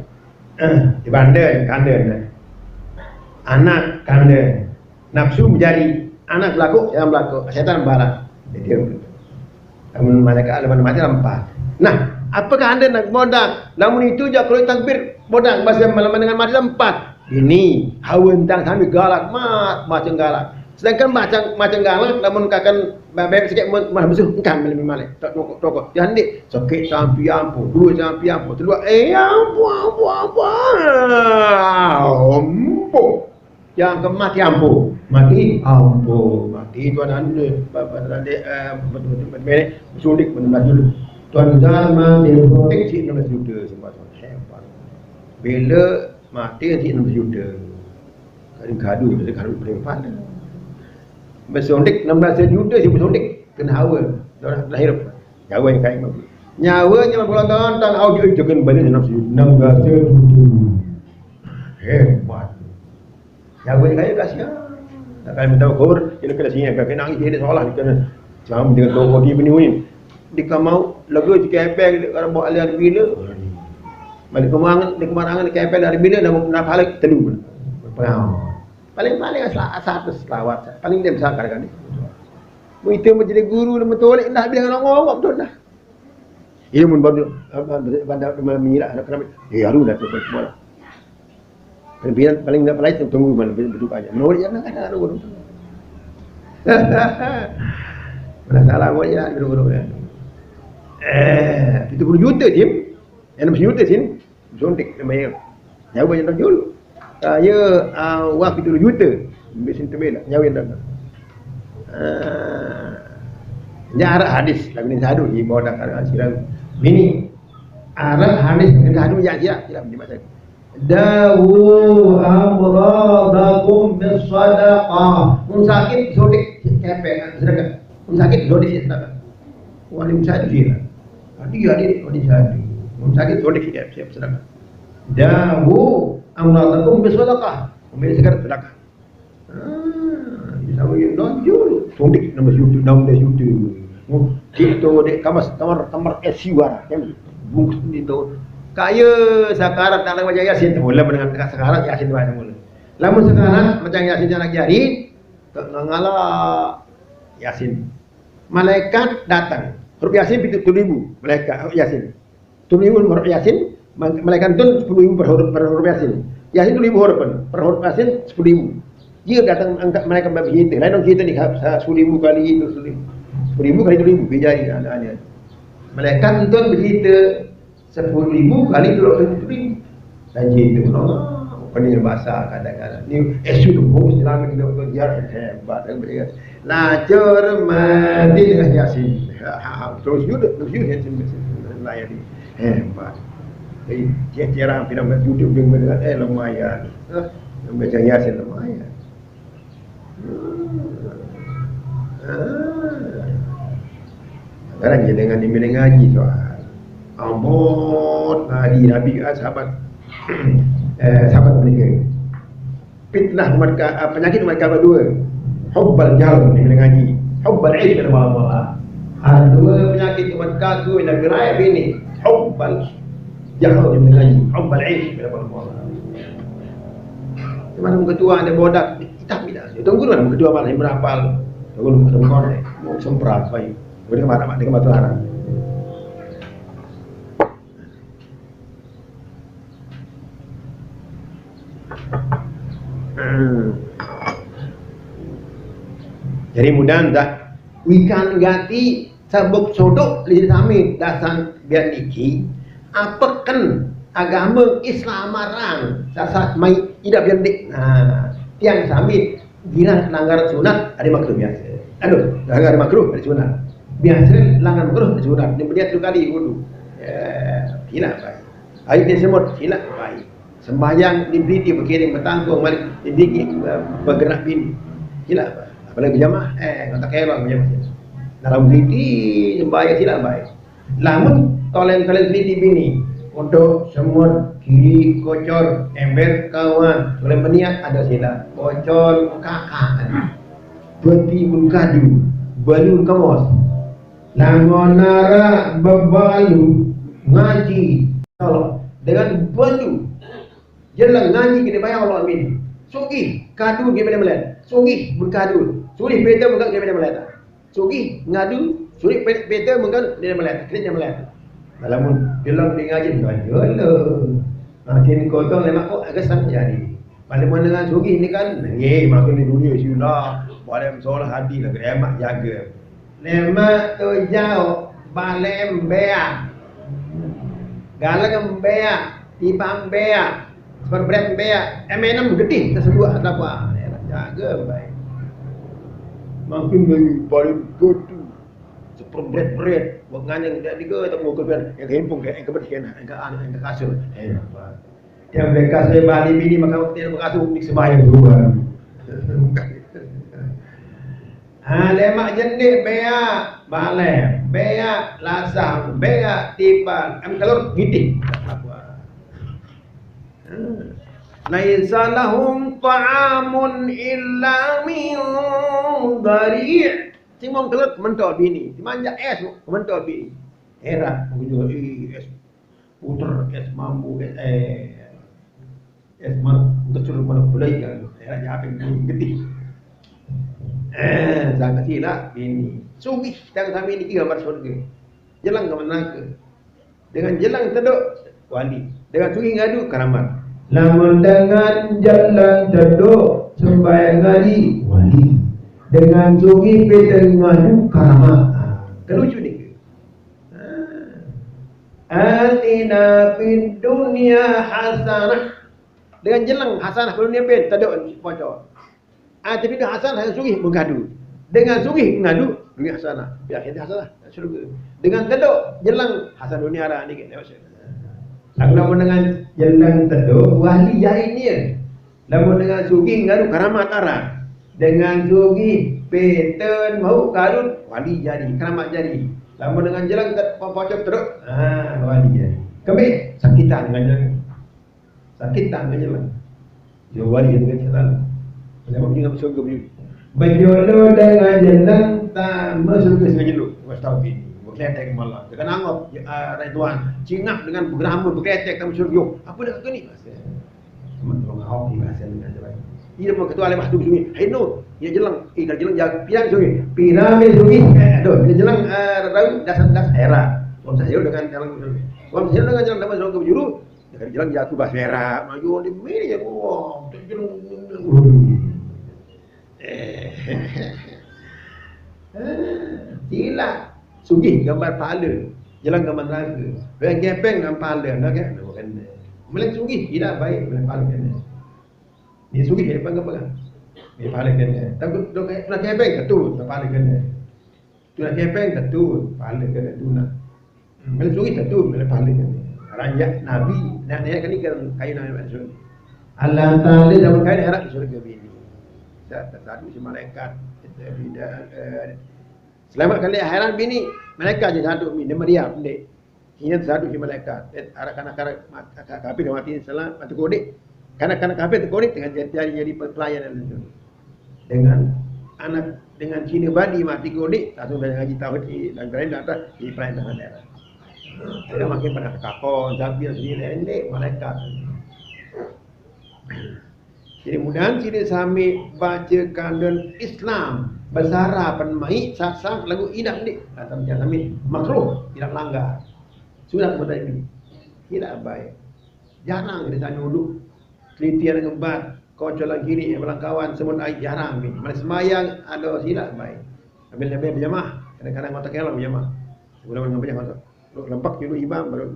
Eh, dibanda, kanden. Anak, kanden. Nafsu menjadi. Anak belakuk, setan belakuk. Setan balak. Jadi, lamun malaikat, lamun mati, empat. Nah, apakah anda nak bodak? Lamun itu, jak keluar takbir, bodak. Bahasa malam dengan mati, empat. Ini, hawa entang sambil galak, mat, macam galak. Sedangkan macam, macam galak, lamun kakan bebek sikit, mun, malah musuh, engkau lebih malik. Tak tokok, tokok. Jangan dik, sakit sampai ampun, dua sampai ampun, telua, eh, ampun, ampun, ampun. Ampun. Yang ke mati ampun. Mati ampun. Mati tuan anu ni. Apa tadi, eh, betul-betul betul. Sundik benar dulu. Tuan Zal mati sundik si enam belas juta semua tuan. Hebat. Bila mati si enam belas juta. Kadang kadu, kadang kadu paling pandai. Bersundik enam belas juta si bersundik. Kena hawa. Orang lahir. Nyawa yang kain. Nyawa nyawa bola tonton. Au, dia jangan banyak enam belas juta. Hebat. Nyawa yang kain kasihan. Nak kami tahu kor, ini kena sini, kena nangis, ini salah, kena. Sama dengan toko di bini unin. Di kamau, lagu di kepeng, di kalau bawa alian bila. Balik kemangan, di kemarangan, di kepeng dari bila, dah nak balik telu. Pengau. Paling-paling asal, asal tu selawat. Paling dia besar kadang-kadang. Mu itu menjadi guru, dia mentolik, dah bilang orang ngomong tu dah. Iya, mun bantu, apa, bandar, bandar, mengira, anak keramat. Eh, haru dah tu, semua. Pimpinan paling tidak lain tunggu mana, betul aja. Menurut yang nak ada, ada orang. Mana salah, mau ya, guru-guru ya. Eh, tujuh puluh juta, Jim. Yang enam juta, Jim. Suntik namanya. Jauh banyak terjul. Saya, ah, wah, tujuh juta. Ambil sini terbela. Jauh yang datang. Ah, nya arah hadis. Lagu ni sadu, di bawah dah karang sirang. Bini. Arah hadis, lagu ni sadu, ya, ya, ya, di masa. Dawu amradakum bisadaqah. Mun sakit, suntik, kepek, sedekah. Mun sakit, suntik, sedekah. Wali mun sakit, dia. Tadi, tadi, wali sakit. Mun sakit, suntik, siap, siap, sedekah. Dawu amradakum bisadaqah. Ambil sekarang sedekah. Ah, sama yang enam juta. Suntik enam belas juta, enam belas juta. Oh, kita dek kamar, kamar, kamar S U lah, kan? Bungkus ni tu. Kaya sakarat nak baca Yasin tu, mula dengan sakarat Yasin baca mula. Lamun sakarat macam Yasin nak jari, tak ngalah Yasin. Malaikat datang. Huruf Yasin pitu puluh ribu. Malaikat huruf Yasin. Sepuluh ribu huruf Yasin, ma-, malaikat tu sepuluh ribu per huruf, per huruf Yasin. Yasin tu ribu huruf pun. Per huruf Yasin sepuluh ribu. Dia datang angkat malaikat berita. Lain orang kita ni, ha, ha, sepuluh ribu kali itu, sepuluh ribu. Sepuluh ribu kali itu ribu, dia jadi anak-anak. Malaikat tuan berita sepuluh ribu kali dua ratus ribu. Dan cinta pun Allah. Pening bahasa kadang-kadang. Ni, eh, sudah bos, langit dia pun dia hebat. Lacur mati dengan Yasin. Ha, ha, ha. Terus juga, terus juga Yasin. Lah, ya, ni. Hebat. Jadi, dia cerah pinang YouTube dia dengan, eh, lumayan. Ha? Membaca Yasin lumayan. Hmm. Ah. Sekarang je dengan dia ngaji, tuan. Ambon ngaji Nabi, ah, sahabat. Eh, sahabat mereka. Fitnah umat ka, ah, penyakit umat kafir dua. Hubbal jahl, dia ngaji. Hubbal ilm, dia malam-malam. Ada dua penyakit umat kafir yang gerai ini. Hubbal jahl, dia ngaji. Hubbal ilm, dia malam-malam. Cuma ketua ada bodak, kita tidak. Itu guru ada ketua malah yang berapal. Guru ada bodak. Mau semprat, baik. Boleh kemana, mak? Dia kemana tu arah? Hmm. Jadi mudah dah. Wikan gati sabuk sodok li samit dasan biar niki. Apa ken agama Islam arang? Sasa mai ida biar dik. Nah, tiang samit, bila langgar sunat, ada makruh biasa. Aduh, langgar makruh, ada sunat. Biasa langgar makruh, ada sunat. Dia berniat dua kali wudu. Ya, silap baik. Air dia semut, silap baik. Sembahyang di beriti berkiring bertangkung malik di beriki, eh, bergerak bini. Silap baik. Apalagi berjamaah, eh, kata kelong berjamaah. Dalam beriti, sembahyang silap baik. Lamun toleng-toleng teliti bini, untuk semut, kiri, kocor, ember, kawan, toleng berniat, ada sila. Kocor, kakak tadi. Beti, bulu kadu, balun, kemos. Lamun nara, bebalu, ngaji. Kalau dengan balu, jelang ngaji kita bayar Allah amin. Sugih, kadu, gimana melihat? Sugih, berkadu. Sugih, beta, bukan gimana melihat? Sugih ngadu, sulit pe-, peta mengkan dia melihat, kena dia melihat. Lamun bilang dia ngaji, ngaji lah. Makin kotong lemak kok agak sang jadi. Paling mana dengan sugih ni kan, nggih, makin di dunia sila. Paling solah hati lah, lemak jaga. Lemak tu jauh, paling beak. Galang beak, tipang beak. Seperti beak, M and M gedih, sesedua ada apa? Jaga baik. Makin dari paling kutu. Seperbret-bret, buat nganyang tidak tiga, tak mau kebian, yang kempung, yang kebet, yang ke anu, yang ke kasur. Eh, apa? Yang mereka saya balik bini, maka waktu yang berkasur, di sembahyang dua. Ah, lemak jendik, beak, balai, beak, lasang, beak, tipan, em, kalau gitih. Apa? Ah. Laisa lahum ta'amun illa min dhari'. Cimong kelut mentok bini. Dimanja es mentok bini. Heran, mengunjung, eh, es puter, es mambu, es, eh, es mar-, kecil mana belai kan. Heran, apa yang gede. Eh, sangat silap bini. Sugih, tang sami niki gambar surga. Jelang ke neraka. Dengan jelang teduk, wali. Dengan sugih ngadu, karamat. Lamun dengan jelang teduk, sembahyang ngaji, wali. Dengan sugih peta ngadu, karamat. Ha, kelucu ni. Ha. Atina fid dunya hasanah. Dengan jelang hasanah, kalau ni pin, teduk, pocor. Ah, tapi tu hasanah yang sugih mengadu. Dengan sugih mengadu, dunia hasanah. Di akhirat hasanah, syurga. Dengan teduk, jelang hasanah dunia arah ni kita. Lamun dengan jelang teduk, wali jari ni. Lamun dengan sugih ngadu karamat arah. Dengan sugih peten mau karun, wali jari, karamat jari. Lamun dengan jelang ted-, pocok teduk, ah, wali jari. Kami sakitan dengan jelang. Sakit tak menjelang. Dia wali dengan jalan. Kenapa dia nak surga beli? Bejolo dengan jelang tak masuk ke surga dulu. Mas tahu ini. Berkeletek malah. Dia kan anggap, ya, ah, Ridwan. Cingap dengan bergerama berkeletek tak masuk surga. Apa dah kau ni? Teman tolong ahok ni bahasa dengan jalan. Ia mau ketua alim ahdu sungai. Hai no, ia jelang. Eh, dah jelang jaga pirang sungai. Pirang dia sungai. Eh, aduh, dia jelang, ah, rau dasar dasar era. Tuan saya dengan jalan sungai. Tuan saya dengan jalan sama surga berjuru. Jalan jaku bahasa Arab, maju di mini ya, wah, jalan. Eh, sila. Sugih gambar pahala, jalan gambar neraka. Orang gepeng gambar pahala, nak kan? Nak kan? Melek sugih, tidak baik melek pahala kan? Dia sugih, dia pegang-pegang. Dia pahala kan? Tapi tu nak gepeng, tu nak pahala kan? Tu nak gepeng, tu pahala kan? Tu nak. Melek sugih, tu melek pahala kan? Ranjak Nabi, nak naik kali kan kayu Nabi Mansur. Allah Ta'ala zaman kayu harap di surga bini. Dah tersadu si malaikat. Kita bida, eh, selamat kali akhirat bini. Malaikat je sadu bini. Dia meriam, dek. Ini sadu si malaikat. Eh, arah kanak-kanak mat-, kafir mati salah, mati kodik. Kanak-kanak kafir terkodik dengan jadi, jadi pelayan itu. Dengan anak, dengan Cina badi mati kodik, langsung dah ngaji tauhid di, dan lain atas di pelayan tangan daerah. Dia makin pada kakon, sambil sini lain dek, malaikat. Jadi mudahan sini sami baca kandun Islam, besara pen mai sasang lagu idam dek. Kata macam sami makruh, tidak melanggar. Sunat mata ini. Tidak baik. Jarang kita tanya duduk. Teliti ada ngebat, kocol kiri, belangkawan, semut air jarang ni. Mana sembahyang ada silap baik. Ambil ambil berjamaah, kadang-kadang mata kelong berjamaah. Sebelum nak berjamaah tu. Duduk lempak dulu imam baru.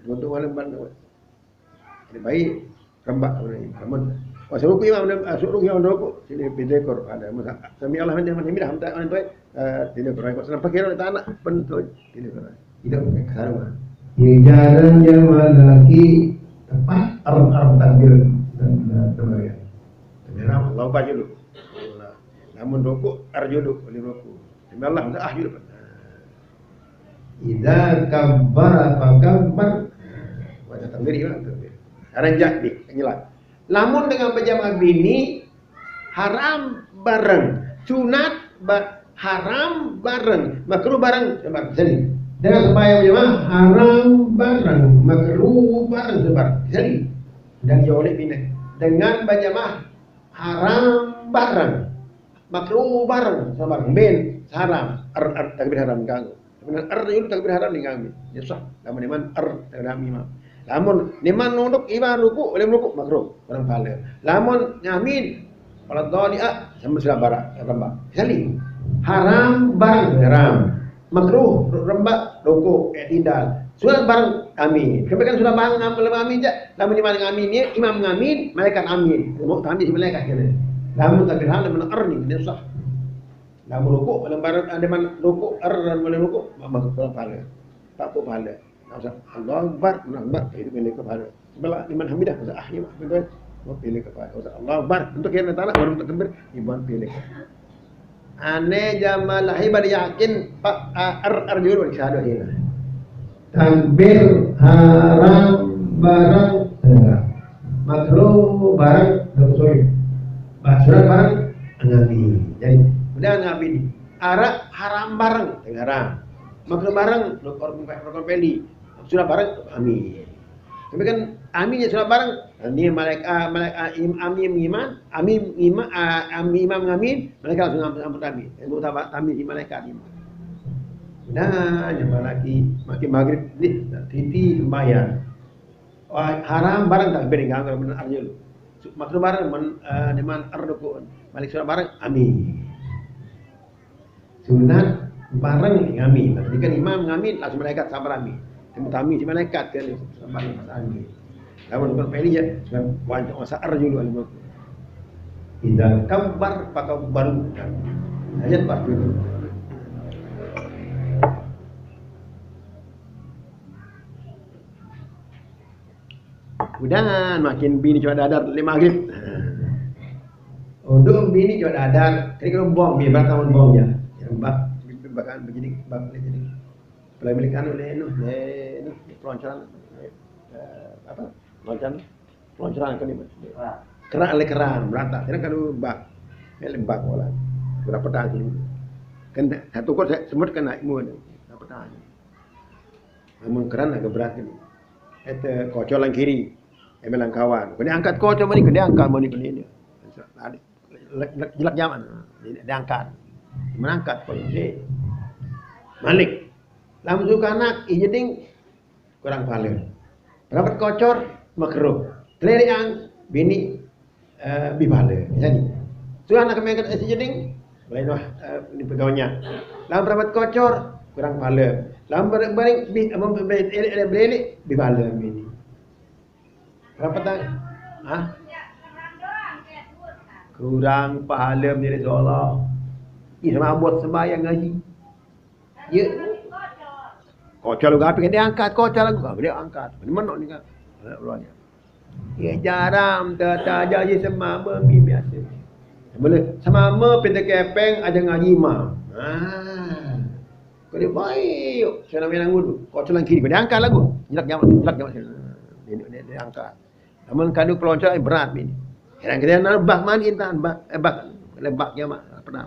Tuan-tuan malam ban. Jadi baik rembak ni. Namun, wah, suruh ku imam, ah, suruh imam rokok. Sini pindah kor ada. Masa sami Allah, hamidah, hamidah, hamidah, hamidah. Eh, tidak kurang. Kau senang pakai orang tak nak pun tu. Tidak kurang. Tidak pakai kesalahan. Di jalan yang mana lagi tepat arm-arm takbir dan, dan kembali. Tapi ram, Allah baca dulu. Namun rokok, arju dulu, boleh rokok. Tapi Allah, ah, dulu. Idza kabbara fakabbar. Baca takbir, imam takbir. Sekarang jak di, nyelat. Lamun dengan berjamaah bini, haram bareng. Sunat ba-, haram bareng. Makruh bareng. Coba, sini. Dengan sembahyang berjamaah, haram bareng. Makruh bareng. Coba, sini. Dan ya oleh bini. Dengan berjamaah, haram bareng. Makruh bareng. Sama bareng. Ben, haram. Er, er, takbir haram, ganggu. Lamun er dulu takbir haram ni kami. Ya sah. Lamun niman er takbir haram imam. Lamun niman nunduk imam ruku, boleh ruku makruh. Bareng pahala. Lamun ngamin, kalau dhali, ah, sama sudah barak, rembak. Sekali. Haram bareng haram. Makruh rembak ruku, i'tidal. Sunat bareng amin. Kami kan sunat bareng ngam-, amin je. Lamun imam ngamin ni, imam ngamin, malaikat amin. Mau amin si malaikat kena. Lamun takbir haram, lamun er ni, kena sah. Lamun rukuk, lamun bareng, ada man rukuk, er, dan boleh rukuk, ma-, masuk dalam pahala. Tak apa pahala. Tak usah. Allahu Akbar, Allahu Akbar. Itu boleh ke pahala. Bala liman hamidah, masa ah, ya, betul. Mau pilih ke pahala. Usah Allahu Akbar. Untuk yang tak nak, baru takbir, iban pilih. Ane jamaah lahir pada yakin, Pak, ah, er, er, juru, insya Allah, ya. Takbir haram bareng tengah. Makruh bareng, sorry. Bah, sunat bareng ngamin. Jadi, udah ngamin. Arak haram bareng, tengah haram. Makruh bareng, rukun, rukun peli. Sunat bareng, amin. Tapi kan amin ya sunat bareng. Ini malaikat, ah, malaikat, ah, im-, amin iman, amin iman, ah, amin imam ngamin, malaikat langsung ampun, ampun amin. Yang utama amin di malaikat iman. Nah, nyaman lagi, makin maghrib ni, titi sembahyang. Wah, haram bareng tak beri ganggu, benar arjul. Makruh bareng, men, eh, deman erdukun. Malik sunat bareng, amin. Sunat bareng ngamin. Jadi kan imam ngamin, langsung malaikat sabar amin. Temu tami si malaikat kan, sabar amin, pas amin. Lamun bukan peli ya, kan wancok masa er dulu alim aku. Idza kabbar fakabbaru. Ayat pas dulu. Udah, makin bini coba dadar, lima maghrib. Udah bini coba dadar, kira-kira bong, biar berapa tahun bongnya. Ya, bak, bahkan begini, bak, jadi. Pelayan milik anu, le, anu, le, anu, peloncoran, eh, apa? Peloncoran, peloncoran kan ini. Keran, le keran, berata. Kira kalau bak, ya, le bak, wala. Berapa tahun ini? Kan satu kot saya semut kan naik muat. Berapa tahun? Namun keran agak berat ini. Itu kocol yang kiri, yang bilang kawan. Kena angkat kocol mana, kena angkat mana, kena ini. Ada. Jelek, jelek, jelek zaman. Dia, dia angkat. Menangkat pun. Dia malik. Lamun suka anak, ih, jeding kurang pahala. Rapat kocor, Makruh. Telelekan bini, eh, bih pahala. Jadi, tuan nak main kat jeding, boleh noh, eh, ni pegawainya. Lamun perapat kocor, kurang pahala. Lamun ber-, bering, bih, amun ber-, ber-, elek, elek, berelek, bih pahala bini. Berapa tak? Hah? Kurang pahala bini, insyaallah. Ih, sama buat sembahyang ngaji. Ya. Kocor lu gapi kan dia angkat, kocor lagu gapi dia angkat. Ini menok ni kan. Anak keluarnya. Ya jarang tetaja je semama mi biasa. Boleh semama pintu kepeng aja ngaji imam. Ha. Kalau baik, yuk, saya nak main dulu. Kocor lang kiri, dia angkat lagu. Jelak jamak, jelak jamak. Dia, dia, dia angkat. Namun kadu peloncat berat ni. Kadang-kadang nak bah man intan, bah, eh, bah, lebak jamak, pernah.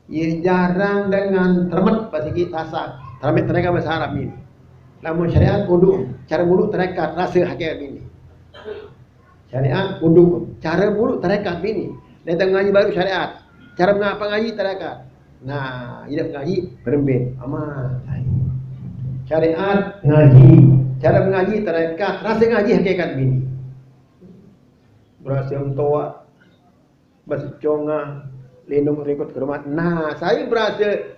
Ye jarang dengan termet bahasa kita Sasak. Termet mereka bahasa Arab ni. Lamun syariat kudu, cara bulu terekat, rasa hakikat bini. Syariat kudu, cara bulu terekat bini. Datang ngaji baru syariat. Cara mengapa ngaji terekat. Nah, hidup ngaji berembin. Aman. Syariat ngaji. Cara mengaji terekat, rasa ngaji hakikat bini. Berasa mentoa, berasa conga, lindung rikut ke rumah. Nah, saya berasa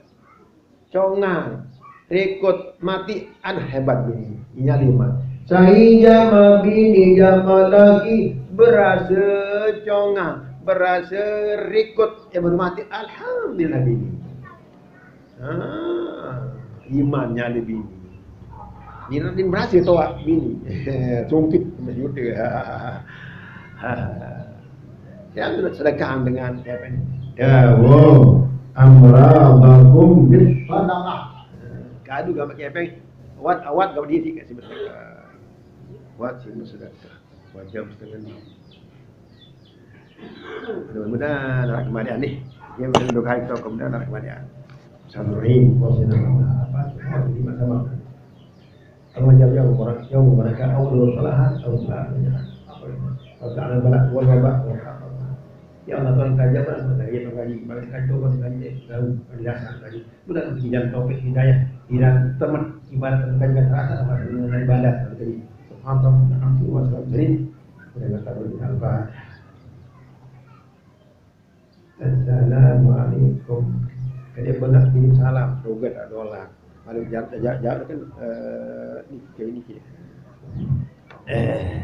conga, rikut mati, an hebat bini. Inya lima. Saya jama bini, jama lagi, berasa conga, berasa rikut, ya baru mati. Alhamdulillah bini. Ah, imannya lebih bini. Ni nanti berasa toa bini. Sungkit sama juta. Ya, sudah sedekah dengan kepeng. Dawu amradakum bis sadaqah. Kadu gamak kepeng. Awat, awat gamak diri kasih bersedekah. Awat sih bersedekah. Dua jam setengah ni. Mudah-mudahan nak kemarian ni. Dia boleh dua kali tau, mudah-mudahan nak kemarian. Salurin, apa semua di masa makan. Allah jauh jauh orang jauh mereka awal salahan, awal salahan. Apa itu? Kalau tak ada balak, wal wabak, wal khatar. Ya Allah, Tuhan kaji apa? Bagi pengkaji, bagi kaji, bagi kaji, tahu, penjelasan tadi. Mudah-mudahan topik hidayah, hidayah teman ibarat kaji terasa apa dengan ibadah tadi. Subhanallah, alhamdulillah, wassalamu alaikum. Assalamualaikum. Kena bengak kirim salam. Rogat tak dolar. Kalau jawab, jawab, jawab kan, eh, ni, kayak ni, kayak. Eh.